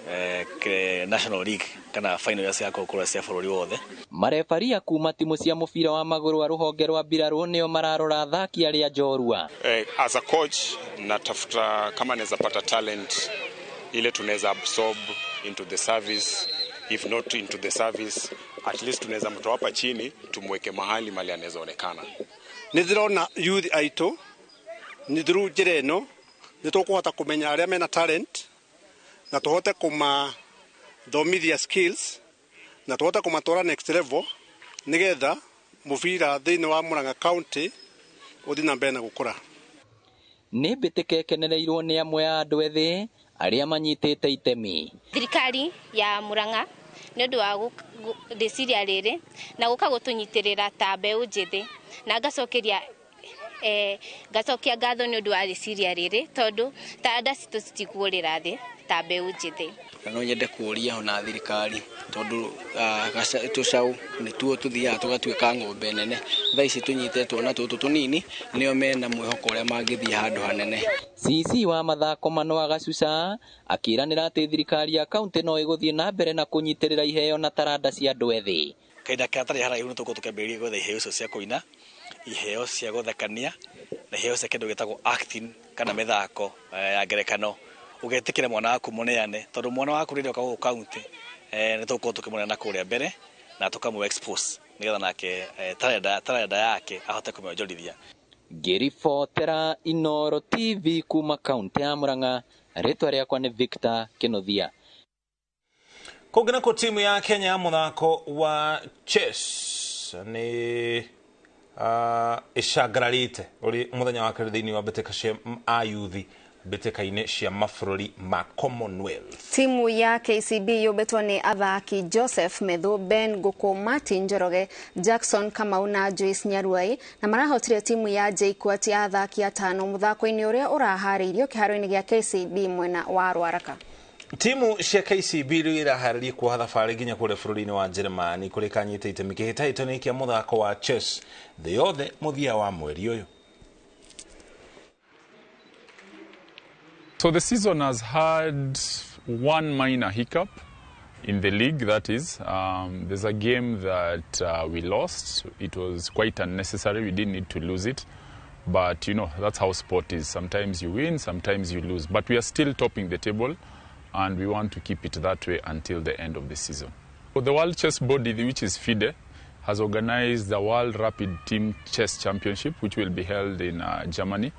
national league kana final iria cigakorwo kũrĩa cia bũrũri wothe. Marebaria kuma timu cia mũbira wa magũrũ wa rũhonge rwa mbirarũ nĩo mararora athaki arĩa njorua. As a coach natafuta kama naweza pata talent ile tunaweza absorb into the service, if not into the service at least tunaweza mtoa hapa chini tumweke mahali mali anaweza onekana. Nĩ youth aitũ nĩ through njĩra ĩno nĩ tũkũhota kũmenya arĩa mena talent na tũhote kũmathomithia skills na tũhote kũmatwara next level nĩgetha mũbira thĩinĩ wa Murang'a County ũthiĩ na mbere na gũkũra. Nĩ mbĩtĩka ĩkenereirwo nĩ amwe a andũ ethĩ arĩa manyitĩte itemi. Thirikari ya Murang'a nĩ ũndũ wa rĩciria rĩrĩ na gũka gũtũnyitĩrĩra ta mbeũ njĩthĩ, na ngacokeria ngacokia ngatho nĩ ũndũ wa rĩciria rĩrĩ tondũ taranda citũ citikũrĩra thĩ ta mbeũ njĩthĩ. Na no nyende kũũria ona thirikari tondũ tũcaũ nĩtuo tũthiaga tũgatuĩka ng'ombe nene. Thaa ici tũnyitĩte twana tũtũ tũnini nĩo mena mwĩhoko ũrĩa mangĩthiĩ handũ hanene. CEC wa mathako Manoa Gacuca akĩranĩra atĩ thirikari ya kaunti no ĩgũthiĩ na mbere na kũnyitĩrĩra iheo na taranda cia andũ ethĩ. Kahinda gatarĩ haraihu nĩtũgũkorwo tũkĩambĩrĩria gwetha iheo icio cia kũina, iheo cia gũthekania na iheo cia kĩndũ gĩtagwo acting kana mĩthako ya ngerekano. Ũgetĩkĩra mwana waku mũneane tondũ mwana waku rĩrĩa oka gũkũ kaunti nĩtũgũkorwo tũkĩmũneana kũrĩa mbere na tũkamũ expose nĩgetha nake taranda yake ahote kũmĩonjorithia. Ngĩribotera Inooro TV kuma kaunti ya Murang'a, rĩtwa rĩakwa nĩ Victor Kinuthia. Kũngĩ nakuo timu ya Kenya mũthako wa chess nĩ ĩcangararĩte ũrĩ mũthenya wa kerĩ thĩinĩ wa mbĩtĩka cia ayuthi mbĩtĩka-inĩ cia mabũrũri ma Commonwealth. Timu ya KCB yũmbĩtwo nĩ athaki Joseph Methu, Ben Ngũkũ, Martin Njoroge, Jackson Kamau na Joyce Nyaruai, na marahotire timu ya JKUAT ya athaki atano mũthako-inĩ ũrĩa ũraharĩirio kĩharo-inĩ gĩa KCB mwena wa Ruaraka. Timu cia KCB rĩu iraharĩria kuoha thabarĩ nginya kũrĩa bũrũri-inĩ wa Jeremani kũrĩa ĩkanyita itemi kĩhĩtahĩtano kĩa mũthako wa chess thĩ yothe mũthia wa mweri ũyũ. So the season has had one minor hiccup in the league, that is. There's a game that we lost. It was quite unnecessary. We didn't need to lose it. But, you know, that's how sport is. Sometimes you win, sometimes you lose. But we are still topping the table, and we want to keep it that way until the end of the season. So the World Chess Body, which is FIDE, has organized the World Rapid Team Chess Championship, which will be held in Germany,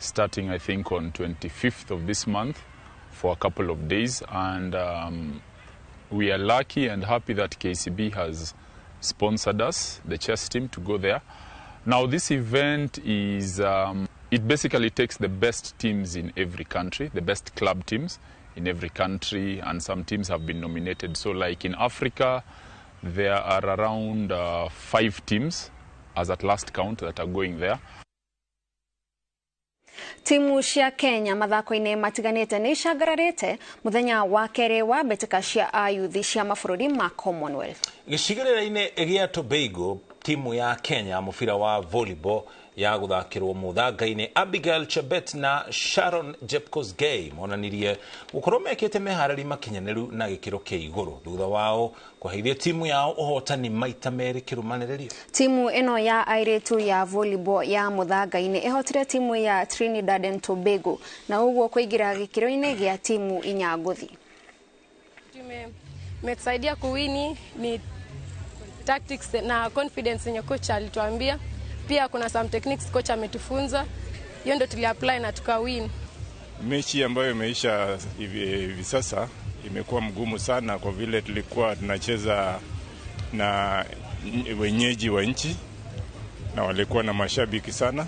starting, I think, on 25th of this month for a couple of days. And we are lucky and happy that KCB has sponsored us, the chess team, to go there. Now, this event is, it basically takes the best teams in every country, the best club teams in every country, and some teams have been nominated. So, like in Africa, there are around 5 teams, as at last count, that are going there. Timu cia Kenya mathako-inĩ matiganĩte nĩ icangararĩte mũthenya wa kerĩ wa mbĩtĩka cia ayuthi cia mabũrũri ma Commonwealth. Gĩcigĩrĩra-inĩ gĩa Tobago, Timu ya Kenya mũbira wa volleyball ya gũthakĩrwo mũthanga-inĩ Abigail Chebet na Sharon Jepkosgei monanirie gũkorwo mekĩte meharĩri makinyanĩru na gĩkĩro kĩa igũrũ thutha wao kũheithia timu yao ũhotani maita merĩ kĩrũmanĩrĩrio. Timu ĩno ya airĩtu ya volleyball ya mũthanga-inĩ ĩhotire timu ya Trinidad and Tobago na ũguo kũingĩra gĩkĩro-inĩ gĩa timu inya ngũthi. Imetusaidia kuwini ni tactics na confidence yenye coach alituambia. Pia kuna some techniques coach ametufunza, hiyo ndio tuliapply na tukawin. Mechi ambayo imeisha hivi sasa imekuwa mgumu sana kwa vile tulikuwa tunacheza na wenyeji wa nchi na walikuwa na mashabiki sana.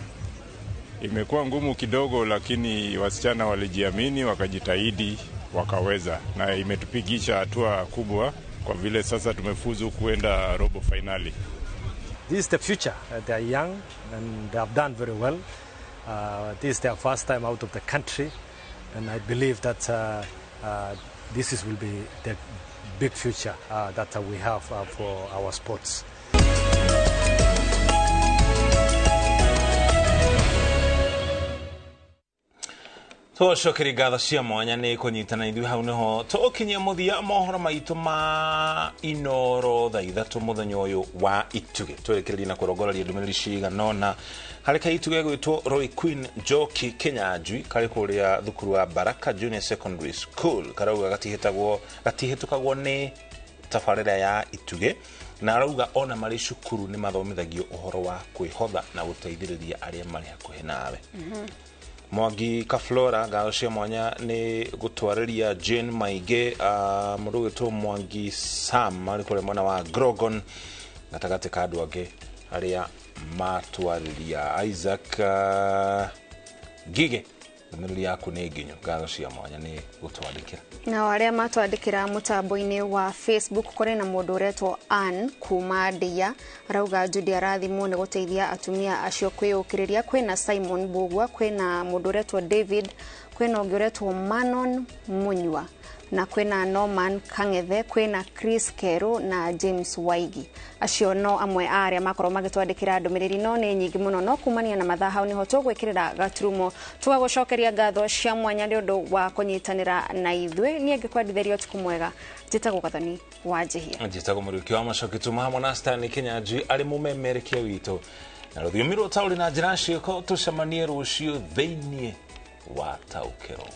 Imekuwa ngumu kidogo, lakini wasichana walijiamini, wakajitahidi, wakaweza, na imetupigisha hatua kubwa kwa vile sasa tumefuzu kuenda robo finali. This is the future. They are young and they have done very well. This is their first time out of the country, and I believe that this will be the big future that we have for our sports. Tũcokerie ngatho cia mwanya nĩ kũnyitana ithuĩ hau nĩho tũkinyia mũthia mohoro maitũ ma Inoro thaa ithatũ mũthenya ũyũ wa itugĩ. Twerekereria na kũrongoreria ndũmĩrĩri cigana ũna harĩ kairĩtu gegwĩtwo Roy Queen Njoki Kĩnyanjui karĩ kũrĩa thukuru wa Baraka Junior Secondary School karauga gatihĩtũkagwo nĩ tabarĩra ya itugĩ, na arauga ona marĩ cukuru nĩ mathomithagio ũhoro wa kwĩhotha na gũteithĩrĩria arĩa marĩ hakuhĩ nawe. Mwangi Kaflora ngatho cia mwanya nĩ gũtwarĩria Jane Maingĩ, mũndũ ũgwĩtwo Mwangi Sam arĩ kũrĩa mwena wa Grogon gatagatĩ ka andũ angĩ arĩa matwarĩria. Isaac Ngige ndũmĩrĩri yaku nĩ nginyu, ngatho cia mwanya nĩ gũtwandĩkĩra. Nao arĩa matwandĩkĩra mũtambo-inĩ wa Facebook kũrĩ na mũndũ ũretwo Ann kuma Ndia arauga Judy arathimwo nĩ gũteithia atumia acio kwĩyũkĩrĩria. Kwĩna Simon Bugwa, kwĩna mũndũ ũretwo David, kwĩna ũngĩ ũretwo Manon Munyua, na kwĩna Norman Kang'ethe, kwĩna Chris Keru na James Waigi. Acio no amwe a arĩa makorwo magĩtwandĩkĩra ndũmĩrĩri, no nĩ nyingĩ mũno, no kumania na mathaa hau nĩho tũgwĩkĩrĩra gaturumo. Tũgagũcokeria ngatho cia mwanya nĩ ũndũ wa kũnyitanĩra na ithuĩ. Niĩ ngĩkwendithĩria ũtukũ mwega, njĩtagwo Gathoni wa Njihia. Njĩtagwo Mũriũki wa Macoki, tuma hamwe na Stanley Kĩnyanjui arĩ mũmemerekia witũ na rũthiomi rwa ũtaũri na njĩra ciĩko. Tũcemanie rũciũ thĩiniĩ wa Taũkĩrwo.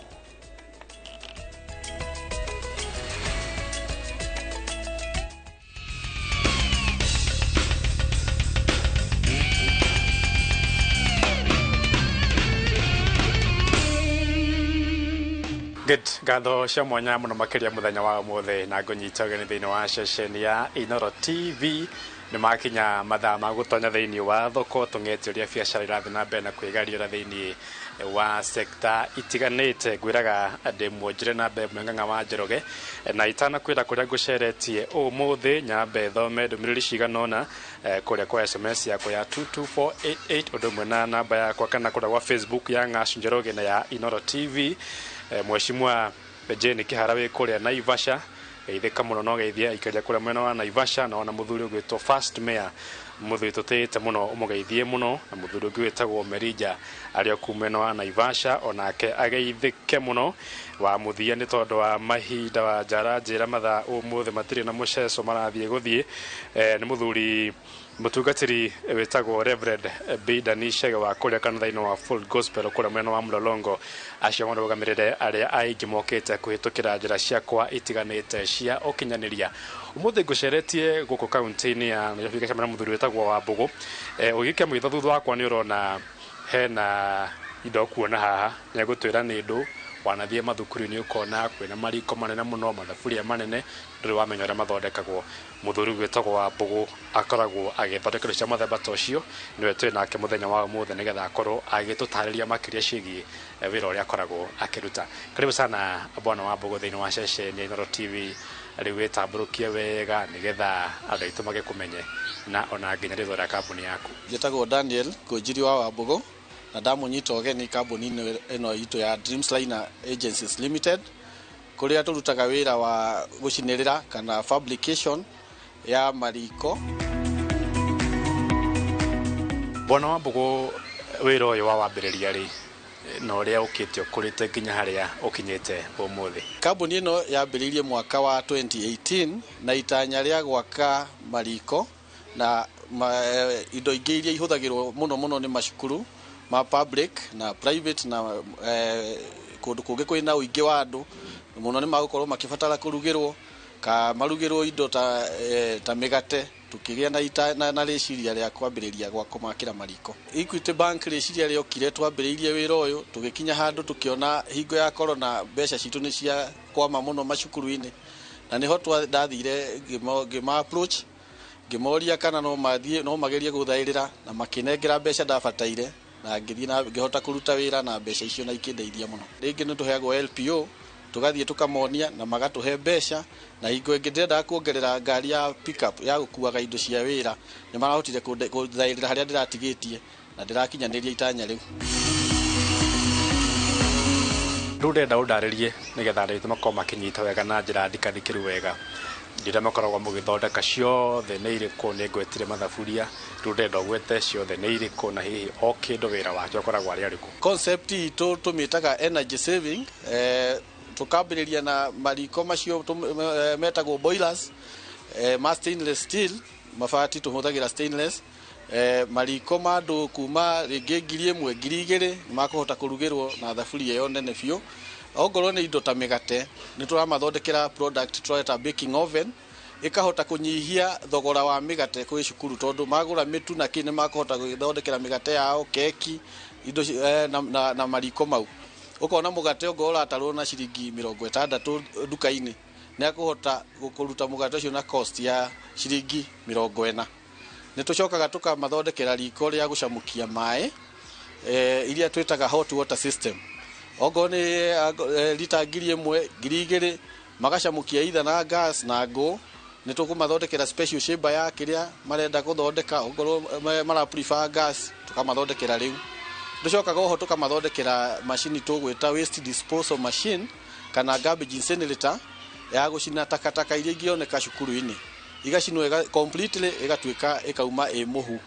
Good. Ngatho cia mwanya mũno makĩria mũthenya wa ũmũthĩ na ngũnyita ũgeni thĩinĩ wa ceceni ya Inoro TV. Nĩ makinya mathaa ma gũtonya thĩinĩ wa thoko tũng'ete ũrĩa biacara irathiĩ na mbere na kwĩgariũra thĩinĩ wa sekta itiganĩte. Ngwĩraga ndĩ muonjire na mbere Mweng'ang'a wa Njoroge, na itanakwĩra kũrĩa ngũceretie ũmũthĩ nyambe thome ndũmĩrĩri cigana ũna kũrĩa kwa SMS yakwa ya 22488 ũndũ ũmwe na namba yakwa kana kũrĩa gwa Facebook ya Ng'acu Njoroge na ya Inoro TV. Mheshimiwa Jane Kihara wĩ kũrĩa Naivasha, geithĩka mũno no geithia aikaria kũrĩa mwena wa Naivasha, na ona mũthuri ũgwĩtwo First Mayor, mũthuri tũtĩĩte mũno ũmũgeithie mũno, na mũthuri ũngĩ wĩtagwo Merija arĩ kuu mwena wa Naivasha onake ageithĩke mũno. Wa mũthia nĩ tondũ wa mahinda wa njara njĩra mathaa ũmũthĩ matirĩ na mũceco marathiĩ gũthiĩ. Nĩ mũthuri mũtungatĩri wĩtagwo Reverend B Dani Chege wa kũrĩa kanitha-inĩ wa Full Gospel kũrĩa mwena wa Mlolongo, acio marũgamĩrĩre arĩa aingĩ mokĩte kũhĩtũkĩra njĩra ciakwa itiganĩte cia ũkinyanĩria. Ũmũthĩ ngũceretie gũkũ kaunti-inĩ ya Nairobi ngacemania na mũthuri wĩtagwo Wambũgũ. Ũgĩkia maitho thutha wakwa nĩ ũrona hena indo kuona haha, nĩegũtwĩra nĩ ndũ. Wanathiĩ mathukuru-inĩ ũkona kwĩna mariko manene mũno, mathaburia manene, ndũrĩ wamenya ũrĩa mathondekagwo. Mũthuri wĩtagwo Wambũgũ akoragwo agĩthondeka indo cia mũthemba ta ũcio, nĩwe twĩ nake mũthenya wa ũmũthĩ nĩgetha akorwo agĩtũtarĩria makĩria ciĩgiĩ wĩra ũrĩa akoragwo akĩruta. Karibu sana bwana Wambũgũ thĩinĩ wa ceceni ya Inoro TV. Rĩu wĩtambũrũkie wega nĩgetha andũ aitũ magĩkũmenye na ona nginya rĩtwa rĩa kambuni yaku. Njĩtagwo Daniel Ngũnjiri wa Wambũgũ na ndamũnyita ũgeni kambuni-inĩ ĩno itũ ya Dreamsliner Agencies Limited, kũrĩa tũrutaga wĩra wa gũcinĩrĩra kana fabrication ya mariko. Bwana Wambugu, wĩra ũyũ wa wambĩrĩria rĩ na ũrĩa ũkĩte ũkũrĩte nginya harĩa ũkinyĩte ũmũthĩ? Kambuni ĩno yambĩrĩirie mwaka wa 2018 na itanya rĩa gwaka mariko na indo ingĩ iria ihũthagĩrwo mũno mũno nĩ macukuru ma public na private na kũndũ kũngĩ kwĩna ũingĩ wa andũ mũno, nĩ magũkorwo makĩbatara kũrugĩrwo ka marugĩrwo indo ta mĩgate. Tukĩgĩa na rĩciria rĩa kwambĩrĩria gwa kũmakĩra mariko. Equity Bank rĩciria rĩokire twambĩrĩirie wĩra ũyũ, tũgĩkinya handũ tũkĩona hingo ya corona mbeca citũ nĩ cia kwama mũno macukuru-inĩ, na nĩho ndathire ngĩma approach, ngĩmoria kana no mathiĩ no magerie gũthaĩrĩra, na makĩnengera mbeca ndabataire, na ngĩthiĩ na ngĩhota kũruta wĩra na mbeca icio na ikĩndeithia mũno. Rĩngĩ nĩ tũheagwo LPO, tũgathiĩ tũkamonia na magatũhe mbeca, na hingo ĩngĩ ndĩrendaga kuongerera ngari ya pickup ya gũkuaga indo cia wĩra, nĩ marahotire kũthaĩrĩra harĩa ndĩratigĩtie na ndĩrakinyanĩria itanya rĩu. Rĩu ndĩrenda ũndarĩrie nĩgetha andũ aitũ makorwo makĩnyita wega na njĩra ndikandikĩru wega, indo iria makoragwo mũgĩthondeka ciothe nĩ irĩkũ? Nĩ ngwetire mathaburia, rĩu ndĩrenda ũgwete ciothe nĩ irĩkũ na hihi o kĩndũ wĩra wakĩo ũkoragwo arĩ arĩkũ. Concept itũ tũmĩtaga energy saving. Tukambĩrĩria na mariko macio metagwo boilers, ma stainless steel, mabati tũhũthagĩra stainless, mariko ma andũ kuma rĩngĩ 1000, 2000 nĩ makũhota kũrugĩrwo na thaburia ĩyo nene biũ. Ongorwo nĩ indo ta mĩgate, nĩ tũramathondekera product tũreta baking oven, ĩkahota kũnyihia thogora wa mĩgate kwĩ cukuru, tondũ magũra mĩtu na kĩ nĩ makũhota gwĩthondekera mĩgate yao, keki, indo na mariko mau. Ũkona mũgate ongorwo ũratarwo na ciringi 60 nduka-inĩ, nĩ akũhota kũruta mũgate ũcio na cost ya ciringi 40. Nĩ tũcokaga tũkamathondekera riko rĩa gũcamũkia maĩ, iria twĩtaga hot water system. Ongorwo nĩ lita 1000, 2000, magacamũkia either na gas na ngũ. Nĩ tũkũmathondekera special chamber ya kĩrĩa marenda gũthondeka, ongorwo mara prefer gas tũkamathondekera rĩu. Tũcokaga oho tũkamathondekera macini tũgwĩta waste disposal machine kana garbage incinerator ya gũcina takataka iria ingĩoneka cukuru-inĩ, igacinwo completely ĩgatuĩka ĩkauma ĩ mũhu.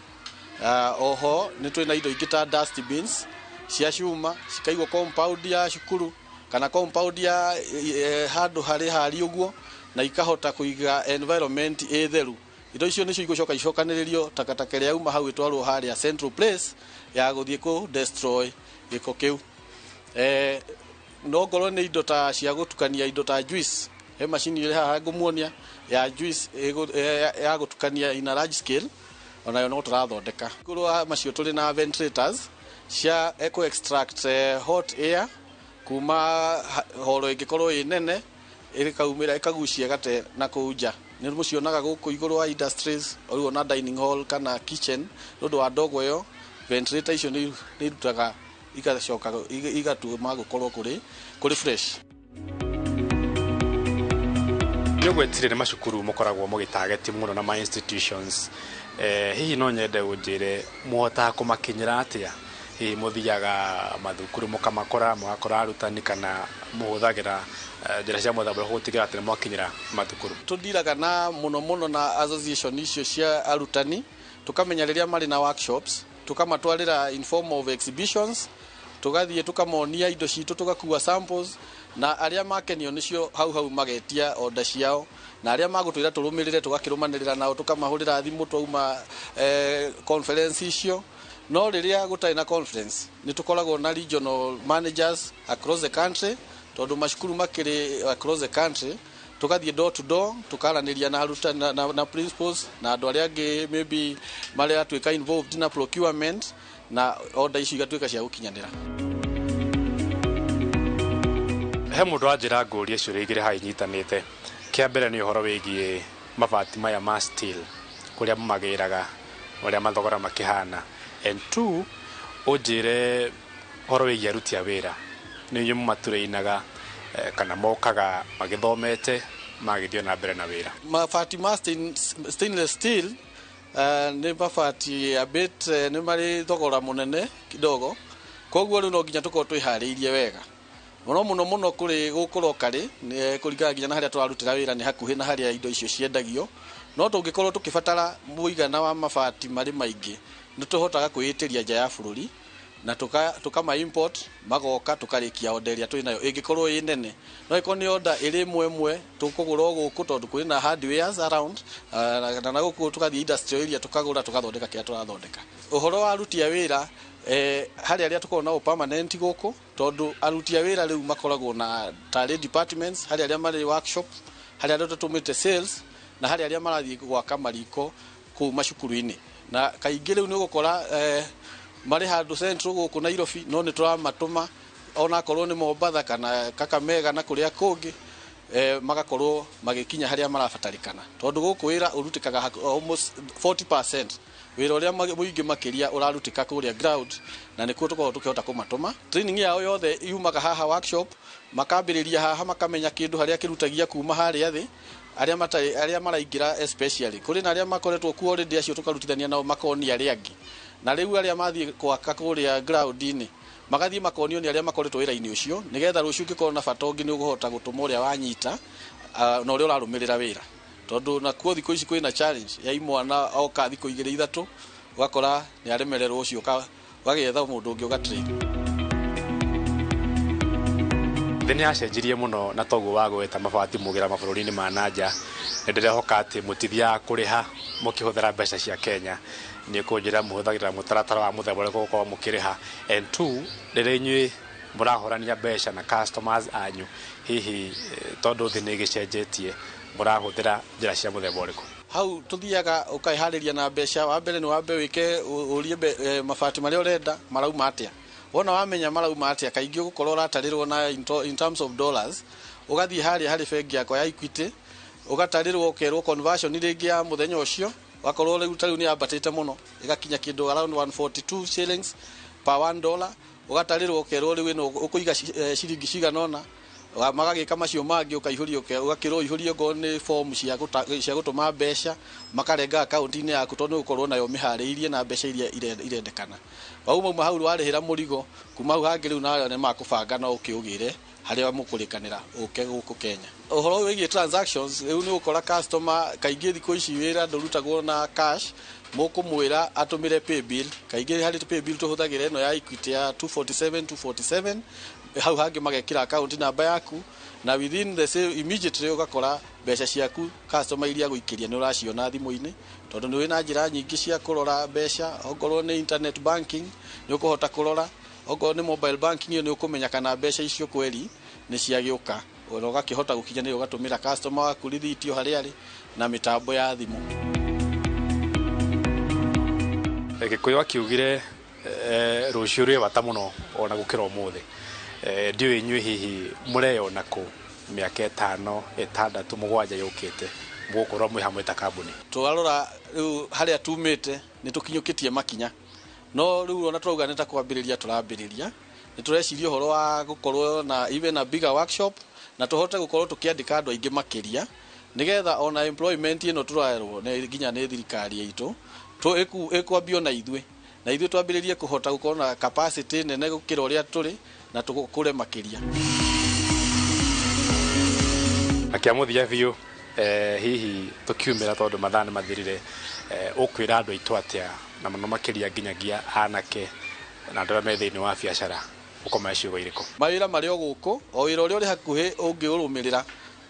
Oho nĩ twĩna indo ingĩ ta dustbins cia cuma cikaigwo compound ya cukuru kana compound ya handũ harĩ hari ũguo, na ikahota kũiga environment ĩ theru. Indo icio nĩcio igũcoka icokanĩrĩrio takataka ĩrĩa yauma hau ĩtwarwo harĩa central place ya gũthiĩ kũ destroy gĩko kĩu. No ngorwo nĩ indo ta cia gũtukania indo ta juice, he macini ĩrĩ haha ngũmuonia ya juice ya gũtukania in a large scale, onayo no tũrathondeka. Igũrũ wa macio tũrĩ na ventilators cia eco extract hot air kuma horo ĩngĩkorwo ĩ nene, ĩkaumĩra ĩkagucia gate na kũu nja. Nĩ mũcionaga gũkũ igũrũ wa industries, rĩu ona dining hall kana kitchen, nĩ ũndũ wa ndogo ĩyo, ventilator icio nĩ irutaga igacoka igatũma gũkorwo kũrĩ fresh. Nĩ ũgwetire nĩ macukuru mũkoragwo mũgĩtageti mũno na ma institutions, hihi no nyende ũnjĩre mũhotaga kũmakinyĩra atĩa? Hihi mũthiaga mathukuru mũkamakora, mũgakora arutani, kana mũhũthagĩra njĩra cia mũthemba ũrĩkũ gũtigĩrĩra atĩ nĩ mwakinyĩra mathukuru? Tũndiraga na mũno mũno na association icio cia arutani, tũkamenya rĩrĩa marĩ na workshops, tũkamatwarĩra in form of exhibitions, tũgathiĩ tũkamonia indo citũ, tũgakua samples, na arĩa makenio nĩcio hau hau magetia order ciao, na arĩa magũtwĩra tũrũmĩrĩre tũgakĩrũmanĩrĩra nao, tũkamahũrĩra thimũ twauma conference icio. No rĩrĩa gũtarĩ na conference, nĩ tũkoragwo na regional managers across the country, tondũ macukuru makĩrĩ across the country, tũgathiĩ door to door tũkaranĩria na arutani na principals na andũ arĩa angĩ maybe marĩa tuĩka involved na procurement, na order icio igatuĩka cia gũkinyanĩra. He mũndũ wanjĩra ngũrie ciũria igĩrĩ haha inyitanĩte. Kĩa mbere nĩ ũhoro wĩgiĩ mabati maya ma steel, kũrĩa mũmagĩraga, ũrĩa mathogora makĩhana. And two, ũnjĩre ũhoro wĩgiĩ aruti a wĩra, nĩ inyuĩ mũmatũrĩinaga kana mokaga magĩthomete magĩthiĩ na mbere na wĩra? Mabati ma stainless steel nĩ mabati a bit nĩ marĩ thogora mũnene kidogo, koguo rĩu no nginya tũkorwo twĩharĩirie wega mũno mũno mũno kũrĩ gũkũ locally, nĩ kũringana nginya na harĩa tũrarutĩra wĩra nĩ hakuhĩ na harĩa indo icio ciendagio. No tũngĩkorwo tũkĩbatara mũigana wa mabati marĩ maingĩ, Nĩ tũhotaga kwĩĩtĩria nja ya bũrũri na tukama import magoka tukarikia order ĩrĩa twĩ nayo ĩngĩkorwo ĩ nene. No ĩkorwo nĩ order ĩrĩ ĩmwe ĩmwe tũkũgũra o gũkũ tondũ kwĩ na hardwares around, na gũkũ tũgathiĩ industrial area tũkagũra tũgathondeka kĩrĩa tũrathondeka. Ũhoro wa aruti a wĩra, harĩ arĩa tũkoragwo nao permanent gũkũ, tondũ aruti a wĩra rĩu makoragwo na tarĩ departments, harĩ arĩa marĩ workshop, harĩ arĩa tũtũmĩte sales, na harĩ arĩa marathiĩ gwaka mariko kũu macukuru-inĩ. Na kaingĩ rĩu nĩ ũgũkora marĩ handũ central gũkũ Nairobi, no nĩ tũramatũma onakorwo nĩ Mombatha kana Kakamega na kũrĩa kũngĩ, magakorwo magĩkinya harĩa marabatarĩkana, tondũ gũkũ wĩra ũrutĩkaga almost 40% wĩra ũrĩa mũingĩ makĩria ũrarutĩka kũrĩa ground, na nĩkuo tũkoragwo tũkĩhota kũmatũma. Training yao yothe yumaga haha workshop, makambĩrĩria haha makamenya kĩndũ harĩa kĩrutagia kuma harĩa thĩ, arĩa matarĩ, arĩa maraingĩra especially kũrĩ na arĩa makoretwo kuo already, acio tũkarutithania nao makonia arĩa angĩ. Na rĩu arĩa mathiĩ gwaka kũrĩa ground-inĩ magathiĩ makonio nĩ arĩa makoretwo wĩra-inĩ ũcio, nĩgetha rũciũ ũngĩkorwo na bata ũngĩ nĩ ũkũhota gũtũma ũrĩa wanyita na ũrĩa ũrarũmĩrĩra wĩra, tondũ nakuo thikũ ici kwĩna challenge ya imwana oka thikũ igĩrĩ ithatũ ũgakora nĩ aremererwo, ũcio ũgagĩetha mũndũ ũngĩ ũgatrain. Thĩ nĩ yacenjirie mũno, na toguo wa gweta mabati mũgĩra mabũrũri-inĩ ma nanja, nĩ ndĩrehoka atĩ mũtithiaga kũrĩha mũkĩhũthĩra mbeca cia Kenya. Nĩ kũnjĩra mũhũthagĩra mũtaratara wa mũthemba ũrĩkũ gũkorwo mũkĩrĩha? And two, rĩrĩa inyuĩ mũrahũrania mbeca na customers anyu, hihi tondũ thĩ nĩ ĩgĩcenjetie, mũrahũthĩra njĩra cia mũthemba ũrĩkũ? Hau tuthiaga ũkeharĩria na mbeca. Wa mbere nĩ wambe wĩke ũrie mabati marĩa ũrenda marauma atĩa. Wona wamenya marauma atĩa, kaingĩ ũgũkorwo ũratarĩrwo na in terms of dollars, ũgathiĩ harĩa harĩ bengi yakwa ya Equity, ũgatarĩrwo ũkerwo conversion rĩngĩ ya mũthenya ũcio, wakorwo rĩu tarĩu nĩ yambatĩte mũno ĩgakinya kĩndũ around 142 shillings per $1, ũgatarĩrwo ũkerwo rĩu ĩno ũkũiga ciringi cigana ũna, magagĩka macio mangĩ ũkaihũria, ũgakĩrwo ũihũrie okorwo nĩ form cia gũtũma mbeca, makarenga akaunti-inĩ yaku tondũ nĩ ũgũkorwo nayo mĩharĩirie na mbeca iria irendekana. Wauma hau warĩhĩra mũrigo, kuma hau hangĩ rĩu nayo nĩ makũbanga no ũkĩũgĩre harĩa mũkũrĩkanĩra ũke gũkũ Kenya. Ũhoro wĩgiĩ transactions, rĩu nĩ ũgũkora customer kaingĩ thikũ ici wĩra ndũrutagwo na cash, mũkũmwĩra atũmĩre paybill. Kaingĩ harĩ paybill tũhũthagĩra ĩno ya Equity ya 247 247, hau hangĩ magekĩra account namba yaku, na within the same immediately ũgakora mbeca ciaku customer iria gũikĩria nĩ ũraciona thimũ-inĩ, tondũ nĩ wĩna njĩra nyingĩ cia kũrora mbeca. Okorwo nĩ internet banking nĩ ũkũhota kũrora, okorwo nĩ mobile banking ĩyo nĩ ũkũmenya kana mbeca icio kweri nĩ ciagĩũka, ona ũgakĩhota gũkinyanĩria ũgatũmĩra customer waku rithiti o harĩa arĩ na mĩtambo ya thimũ. Gĩkũyũ akiugire rũciũ rwĩ bata mũno ona gũkĩra ũmũthĩ. Ndiũĩ inyuĩ hihi mũreyona kũ mĩaka 5, 6, 7 yũkĩte mũgũkorwo mwĩ hamwe ta kambuni? Tũrarora rĩu harĩa tumĩte nĩ tũkinyũkĩtie makinya, no rĩu ona tũrauga nĩ ta kwambĩrĩria tũrambĩrĩria, nĩ tũreciria ũhoro wa gũkorwo na even a bigger workshop, na tũhote gũkorwo tũkĩandĩka andũ aingĩ makĩria, nĩgetha ona employment ĩno tũraerwo nĩ nginya nĩ thirikari itũ ĩkwambio na ithuĩ, na ithuĩ twambĩrĩrie kũhota gũkorwo na capacity nene gũkĩra ũrĩa tũrĩ, na tũkũre makĩria. Na kĩa mũthia biũ, hihi tũkiumĩra tondũ mathaa nĩ mathirire, ũkwĩra andũ aitũ atĩa, na mũno makĩria nginyagia anake na andũ arĩa me thĩinĩ wa biacara, ũkũmahe ciugo irĩkũ? Mawĩra marĩ o gũkũ, o wĩra ũrĩa ũrĩ hakuhĩ ũngĩũrũmĩrĩra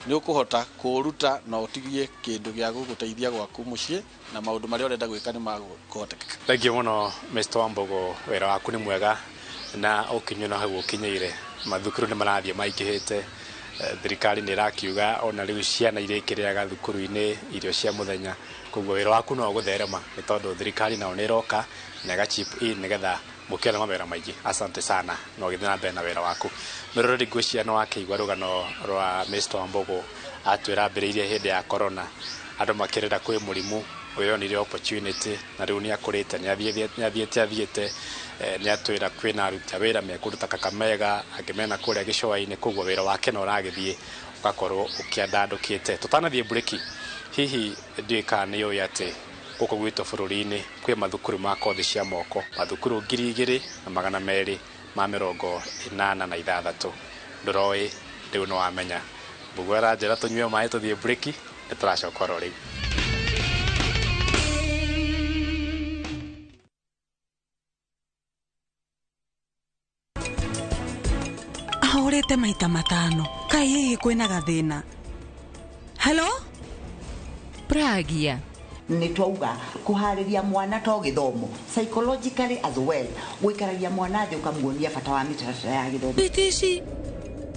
nĩ ũkũhota kũũruta na ũtigie kĩndũ gĩa gũgũteithia gwaku mũciĩ, na maũndũ marĩa ũrenda gwĩka nĩ makũhotekeka. Thank you mũno Mr. Wambugu, wĩra waku nĩ mwega na ũkinyũ na hau ũkinyĩire. Mathukuru nĩ marathiĩ maingĩhĩte, thirikari nĩ ĩrakiuga ona rĩu ciana iria ikĩrĩaga thukuru-inĩ irio cia mũthenya, koguo wĩra waku no ũgũtherema nĩ tondũ thirikari nao nĩ ĩroka na ĩga chip in nĩgetha mũkĩone mawĩra maingĩ. Asante sana na ũgĩthiĩ na mbere na wĩra waku. Mĩroreri ngwĩciria nĩ wakĩigua rũgano rwa Mr. Wambugu, atwĩra ambĩrĩirie hĩndĩ ya corona, andũ makĩrĩra kwĩ mũrimũ ũyũ onire opportunity na rĩu nĩ akũrĩte, nĩ athiĩte, nĩ atwĩra kwĩna aruti a wĩra mekũruta Kakamega, angĩ mena kũrĩa gĩcũa-inĩ, koguo wĩra wake no ũragĩthiĩ ũgakorwo ũkĩandandũkĩte. Tũtanathiĩ mburĩki, hihi ndiũĩ kana nĩ ũĩ atĩ gũkũ gwitũ bũrũri-inĩ kwĩ mathukuru ma kothi cia moko, mathukuru 2286. Ndũroĩ, rĩu nĩ wamenya. Mbũgũ aranjĩra tũnyue maĩ tũthiĩ mburĩki, nĩ tũracoka oro rĩu. Ahũrĩte maita 5. Kaĩ hihi kwĩna gathĩna? Hello? Pragia. Nĩ twauga kũharĩria mwana to gĩthomo, psychologically as well, gũikaragia mwana thĩ ũkamuonia bata wa mĩtaratara ya gĩthomo. Thiti ici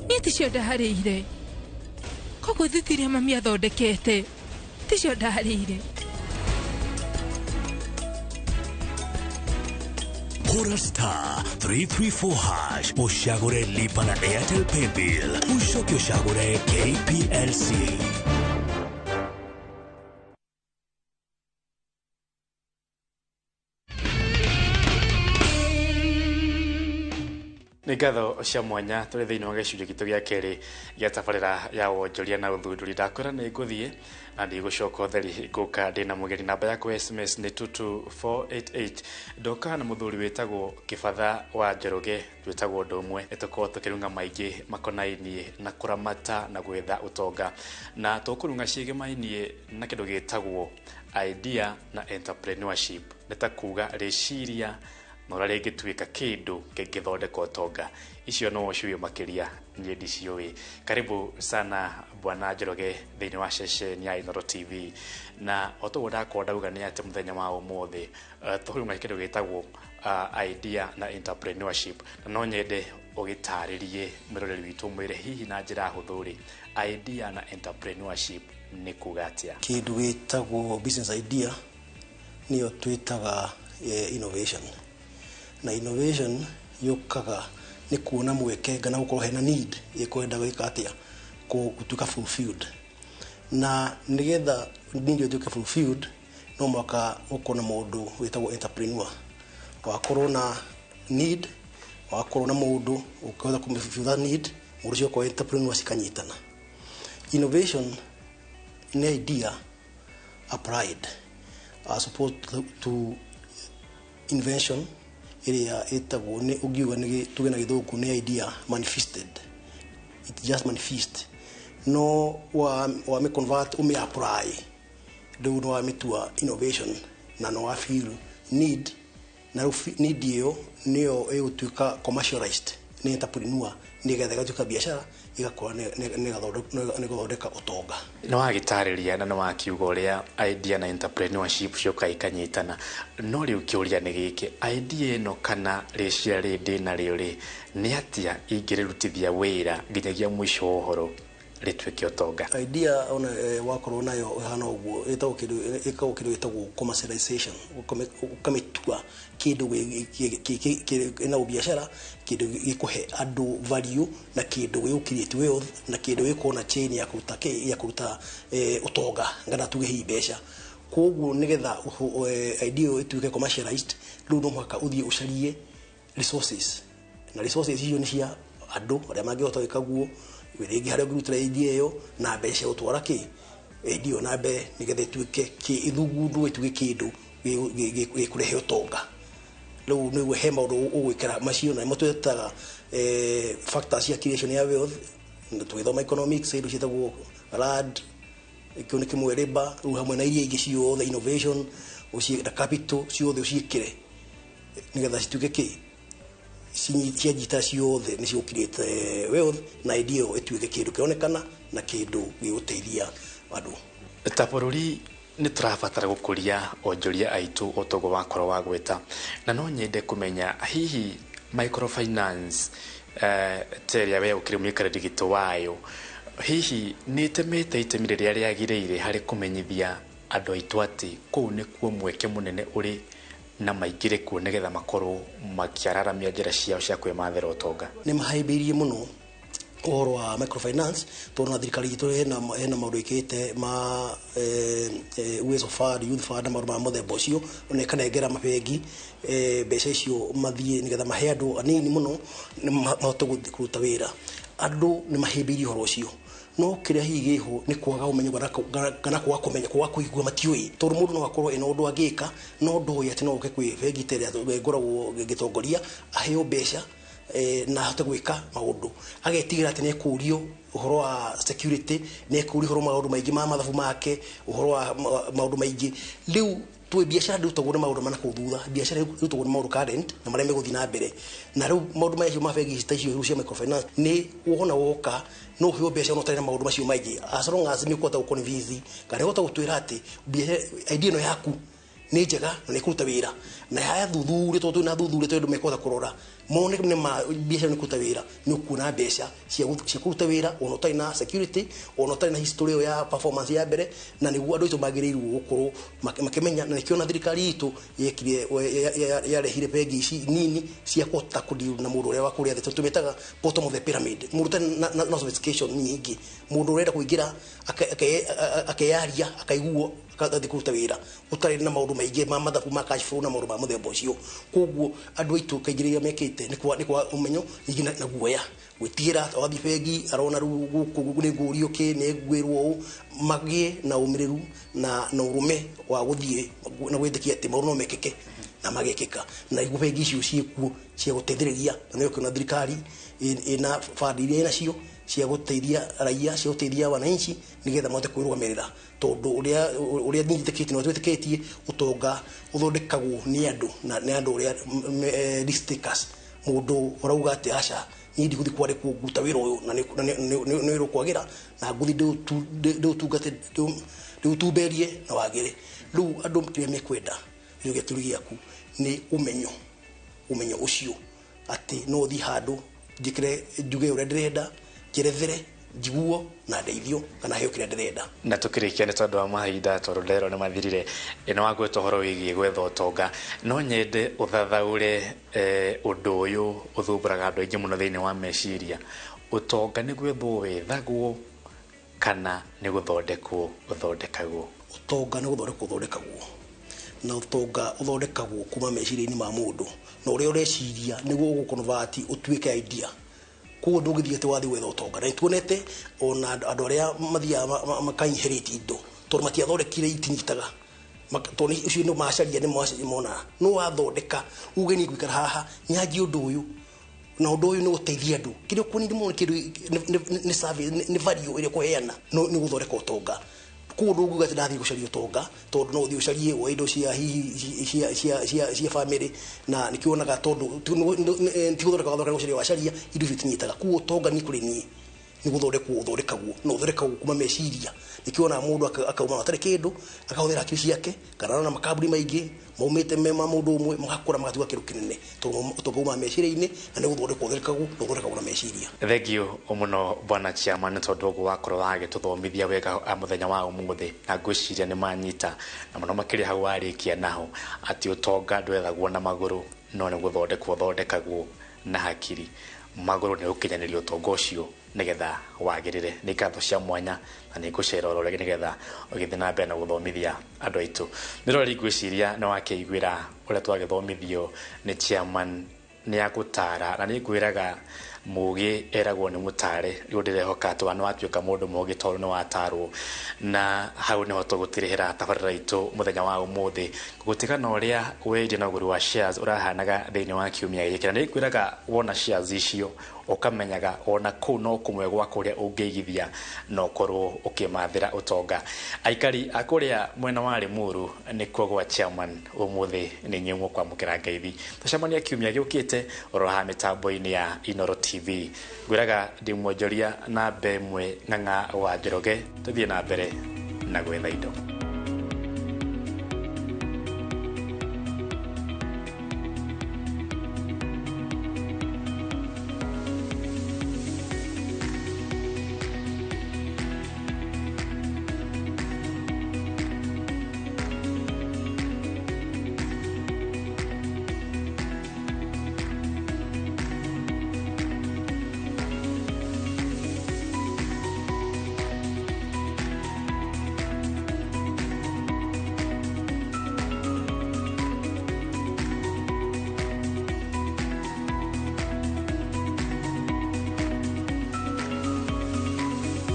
niĩ ticio ndaharĩire, koguo thiti iria mami athondekete ticio ndaharĩire. Hura star 334 hash ushagure lipa na Airtel Paybill, ushoke ushagure KPLC. Nĩ ngatho cia mwanya tũrĩ thĩinĩ wa gĩcunjĩ gitũ gĩa kerĩ gĩa tabarĩra ya wonjoria na ũthundũri. Ndakwĩra nĩ ngũthiĩ na ndigũcoka ũtheri, ngũka ndĩna mũgeni. Namba yakwa SMS nĩ 22488. Ndoka na mũthuri wĩtagwo Kĩbatha wa Njoroge, twĩtagwo ũndũ ũmwe. Nĩtũkorwo tũkĩrunga maingĩ makonainie na kũramata na gwetha ũtonga, na tũkũrunga ciĩgĩmainie na kĩndũ gĩtagwo idea na entrepreneurship. Nĩ ta kuga rĩciria na ũrĩa rĩngĩtuĩka kĩndũ kĩngĩthondeka ũtonga. Icio no ũciũĩ makĩria, niĩ ndiciũĩ. Karibu sana Bwana Njoroge thĩinĩ wa ceceni ya Inooro TV. Na o toguo ndakorwo ndauga nĩ atĩ mũthenya wa ũmũthĩ tũkũrunga kĩndũ gĩtagwo idea na entrepreneurship, na no nyende ũgĩtarĩrie mwĩroreri witũ mwĩre hihi na njĩra hũthũ rĩ, idea na entrepreneurship nĩ kuga atĩa? Kĩndũ gĩtagwo business idea nĩyo twĩtaga innovation. Na innovation yũkaga nĩ kuona mweke kana gũkorwo hena need ĩkwenda gwĩka atĩa, gũtuĩka fulfilled. Na nĩgetha need ĩtuĩke fulfilled no mũhaka ũkorwo na mũndũ wĩtagwo entrepreneur, wakorwo na need, wakorwo na mũndũ ũkĩhota kũmĩ that need, mũndũ ũcio akorwo entrepreneur cikanyitana. Innovation nĩ idea applied as opposed to invention ĩrĩa ĩtagwo nĩ ũngiuga nĩ tuge na gĩthũngũ nĩ idea manifested. It just manifest. No wa wa convert ume apply rĩu no wamĩtua innovation na no wa feel need, na rĩu need ĩyo nĩyo ĩgũtuĩka commercialized nĩ entrepreneur nĩgetha ĩgatuĩka biacara ĩgakũra nĩ gũthondeka ũtonga. Nĩ wagĩtarĩria na nĩ wakiuga ũrĩa idea na entrepreneurship cioka ikanyitana, no rĩu kĩũria nĩ gĩkĩ, idea ĩno kana rĩciria rĩrĩ ndĩnarĩo rĩ, nĩ atĩa ingĩrĩrutithia wĩra nginyagia mũico wa ũhoro rĩtuĩke ũtonga? Idea ona wakorwo nayo ĩhana ũguo ĩtagwo kĩndũ, ĩkagwo kĩndũ gĩtagwo commercialization, ũkamĩtua kĩndũ ĩna ũbiacara, kĩndũ gĩkũhe andũ value na kĩndũ gĩgũ create wealth na kĩndũ gĩkorwo na chain ya kũruta ya kũruta ũtonga kana tuge hihi mbeca. Koguo nĩgetha idea ĩyo ĩtuĩke commercialized rĩu no mũhaka ũthiĩ ũcarie resources, na resources icio nĩ cia andũ arĩa mangĩhota gwĩka guo, rĩngĩ harĩa ũngĩrutĩra idea ĩyo na mbeca gũtwara kĩ idea ĩyo na mbere nĩgetha ĩtuĩke ĩthugundwo ĩtuĩke kĩndũ gĩkũrehe ũtonga. Rĩu nĩguo he maũndũ ũgwĩkĩra macio na nĩmo twĩtaga factors cia creation ya wealth. Tũgĩthoma economics indo ciĩtagwo RAD, kĩu nĩ kĩmwe, labor, rĩu hamwe na iria ingĩ ciothe, innovation na capital ciothe ũciĩkĩre nĩgetha cituĩke kĩ cianjita ciothe nĩ cigũ create wealth na idea ĩyo ĩtuĩke kĩndũ kĩronekana na kĩndũ gĩgũteithia andũ. Ta bũrũri nĩ tũrabatara gũkũria onjoria aitũ o toguo wakorwo wa gwĩta, na no nyende kũmenya hihi microfinance ta ĩrĩa we ũkĩrĩ mũikarĩri gĩtĩ wayo, hihi nĩ ĩtemete itemi rĩrĩa rĩagĩrĩire harĩ kũmenyithia andũ aitũ atĩ kũu nĩkuo mweke mũnene ũrĩ na maingĩre kuo nĩgetha makorwo makĩararamia njĩra ciao cia kwĩmathĩra ũtonga? Nĩ mahĩmbĩirie mũno ũhoro wa microfinance tondũ na thirikari itũ hena maũndũ ĩkĩte ma Uwezo Fund, Youth Fund na maũndũ ma mũthemba ũcio, ona ĩkanengera mabengi mbeca icio mathiĩ nĩgetha mahe andũ anini mũno mahote kũruta wĩra. Andũ nĩ mahĩmbĩirie ũhoro ũcio, no kĩrĩa hihi gĩho nĩ kwaga ũmenyo kana kwaga kũmenya, kwaga kũigua matiũĩ, tondũ mũndũ no akorwo ena ũndũ angĩka no ndoĩ atĩ no ũke kwĩ bengi ta ĩrĩa ngoragwo ngĩtongoria aheo mbeca na ahote gwĩka maũndũ, agetigĩra atĩ nĩ ekũrio ũhoro wa security, nĩ ekũrio ũhoro maũndũ maingĩ ma mathabu make, ũhoro wa maũndũ maingĩ. Rĩu tuĩ biacara ndĩrutagwo nĩ maũndũ mana kũu thutha, biacara ĩrutagwo nĩ maũndũ current na marĩa megũthiĩ na mbere. Na rĩu maũndũ macio ma bengi ta icio rĩu cia microfinance nĩ wona woka no ũheo mbeca ona ũtarĩ na maũndũ macio maingĩ, as long as nĩ ũkũhota gũconvince kana nĩ ũkũhota gũtwĩra atĩ idea ĩno yaku nĩ njega na nĩ ĩkũruta wĩra, na haya thuthuria, tondũ twĩna thuthuria tondũ mekũhota kũrora mone nĩ ma biacara nĩ kũruta wĩra, nĩ ũkuona mbeca cia kũruta wĩra ona ũtarĩ na security, ona ũtarĩ na history ĩyo ya performance ya mbere. Na nĩguo andũ aitũ magĩrĩirwo gũkorwo makĩmenya, na nĩkĩo na thirikari itũ yekire yarehire bengi ici nini cia kũhota kũdeal na mũndũ ũrĩa wa kũrĩa thĩ, tondũ tũmĩtaga bottom of the pyramid, mũndũ ũtarĩ na sophistication nyingĩ, mũndũ ũrenda kũingĩra akeyaria akaiguo agathiĩ kũruta wĩra ũtarĩ na maũndũ maingĩ ma mathabu ma cash flow na maũndũ ma mũthemba ũcio. Koguo andũ aitũ kaingĩ rĩrĩa mekĩte nĩ kwa ũmenyo ningĩ na guoya gwĩtigĩra wathiĩ bengi arona rĩu gũkũ nĩ ngũrio kĩ nĩ ngwĩrwo ũũ, magĩe na ũmĩrĩru na ũrũme wa gũthiĩ na gwĩtĩkia atĩ maũndũ no mekĩke na magekĩka. Na nĩguo bengi icio ciĩkuo cia gũteithĩrĩria, na nĩyo ũkĩona thirikari ĩna bandi iria ĩnacio cia gũteithia raia, cia gũteithia wananchi nĩgetha mahote kwĩrũgamĩrĩra, tondũ ũrĩa nyitĩkĩtie na twĩtĩkĩtie ũtonga ũthondekagwo nĩ andũ na nĩ andũ ũrĩa risk takers. Mũndũ ũrauga atĩ aca niĩ ndigũthiĩ kwandĩkwo nguta wĩra ũyũ na nĩ wĩra ũkwagĩra na ngũthiĩ ndĩũtungate ndĩũtumberie na wagĩre. Rĩu andũ kĩrĩa mekwenda nĩ gĩturi gĩaku nĩ ũmenyo, ũmenyo ũcio atĩ no ũthiĩ handũ njĩkĩre njuge ũrĩa ndĩrenda, njerethere njiguo na ndeithio kana heo kĩrĩa ndĩrenda. Na tũkĩrĩkia nĩ tondũ wa mahinda, tondũ nderwo nĩ mathirire, nĩ wagweta ũhoro wĩgiĩ gwetha ũtonga, no nyende ũthathaũre ũndũ ũyũ ũthumbũraga andũ aingĩ mũno thĩinĩ wa meciria. Ũtonga nĩ gwethwo wethagwo kana nĩ gũthondekwo ũthondekagwo? Ũtonga nĩ gũthondekwo ũthondekagwo, na ũtonga ũthondekagwo kuma meciria-inĩ ma mũndũ, na ũrĩa ũreciria nĩguo ũgũconvert ũtuĩke idea. Koguo ndũngĩthiĩ atĩ wathiĩ gwetha ũtonga, na nĩtuonete ona andũ arĩa mathiaga maka-inherit indo tondũ matiathondekire itinyitaga, tondũ ũcio nĩ macaria nĩ monaga, no wathondeka uge niĩ ngũikara haha nyanjie ũndũ ũyũ na ũndũ ũyũ nĩ gũteithia andũ, kĩrĩa ũkuonire mũno kĩndũ nĩ service, nĩ value ĩrĩa ũkũheana, nĩ gũthondeka ũtonga. Koguo ndũngiuga atĩ ndathiĩ gũcaria ũtonga, tondũ no ũthiĩ ũcarie woe indo cia hihi cia family, na nĩkĩo wonaga tondũ ti gũthondeka wathondeka, gũcaria wacaria indo icio itinyitaga. Koguo ũtonga niĩ kũrĩ niĩ nĩ gũthondekwo ũthondekagwo, na ũthondekagwo kuma meciria. Nĩkĩo wonaga mũndũ akauma atarĩ kĩndũ akahũthĩra hakiri ciake, kana arona makambuni maingĩ maumĩte me ma mũndũ ũmwe magakũra magatuĩka kĩndũ kĩnene, tondũ ũtonga umaga meciria-inĩ na nĩ gũthondekwo ũthondekagwo na ũthondekagwo na meciria. Thengio mũno bwana chairman nĩ tondũ ũguo wakorwo wagĩtũthomithia wega mũthenya wa ũmũthĩ, na ngwĩciria nĩ manyita na mũno makĩria hau warĩkia naho atĩ ũtonga ndwethagwo na magũrũ no nĩ gũthondekwo ũthondekagwo na hakiri. Magũrũ nĩ gũkinyanĩria ũtonga ũcio nĩgetha wagĩrĩre. Nĩ ngatho cia mwanya na nĩ ngũcera oro rĩngĩ nĩgetha ũgĩthiĩ na mbere na gũthomithia andũ aitũ. Mĩrori ngwĩciria nĩ wakĩiguĩra ũrĩa twagĩthomithio nĩ chairman, nĩ agũtara na nĩ ngwĩraga mũgĩ eragwo nĩ mũtare, rĩu ndĩrehoka atĩ nĩ watuĩka mũndũ mũgĩ tondũ nĩ watarwo. Na hau nĩho tũgũtirĩhĩra tabarĩra itũ mũthenya wa ũmũthĩ, gũtigana ũrĩa wendia na ũgũri wa shares ũrahanaga thĩinĩ wa kiumia gĩkĩ. Na nĩ ngwĩraga wona shares icio ũkamenyaga ona kũu no kũmwe gwa kũrĩa ũngĩigithia na ũkorwo ũkĩmathĩra ũtonga. Aikari a kũrĩa mwena wa Limuru nĩkuo gwa chairman ũmũthĩ nĩ inyuĩ mũkwamũkĩra ngeithi. Tũcemania kiumia gĩũkĩte oro haha mĩtambo-inĩ ya Inooro TV. Ngwĩraga ndĩ mwonjoria na mbe ĩmwe Ng'ang'a wa Njoroge, tũthiĩ na mbere na gwetha indo.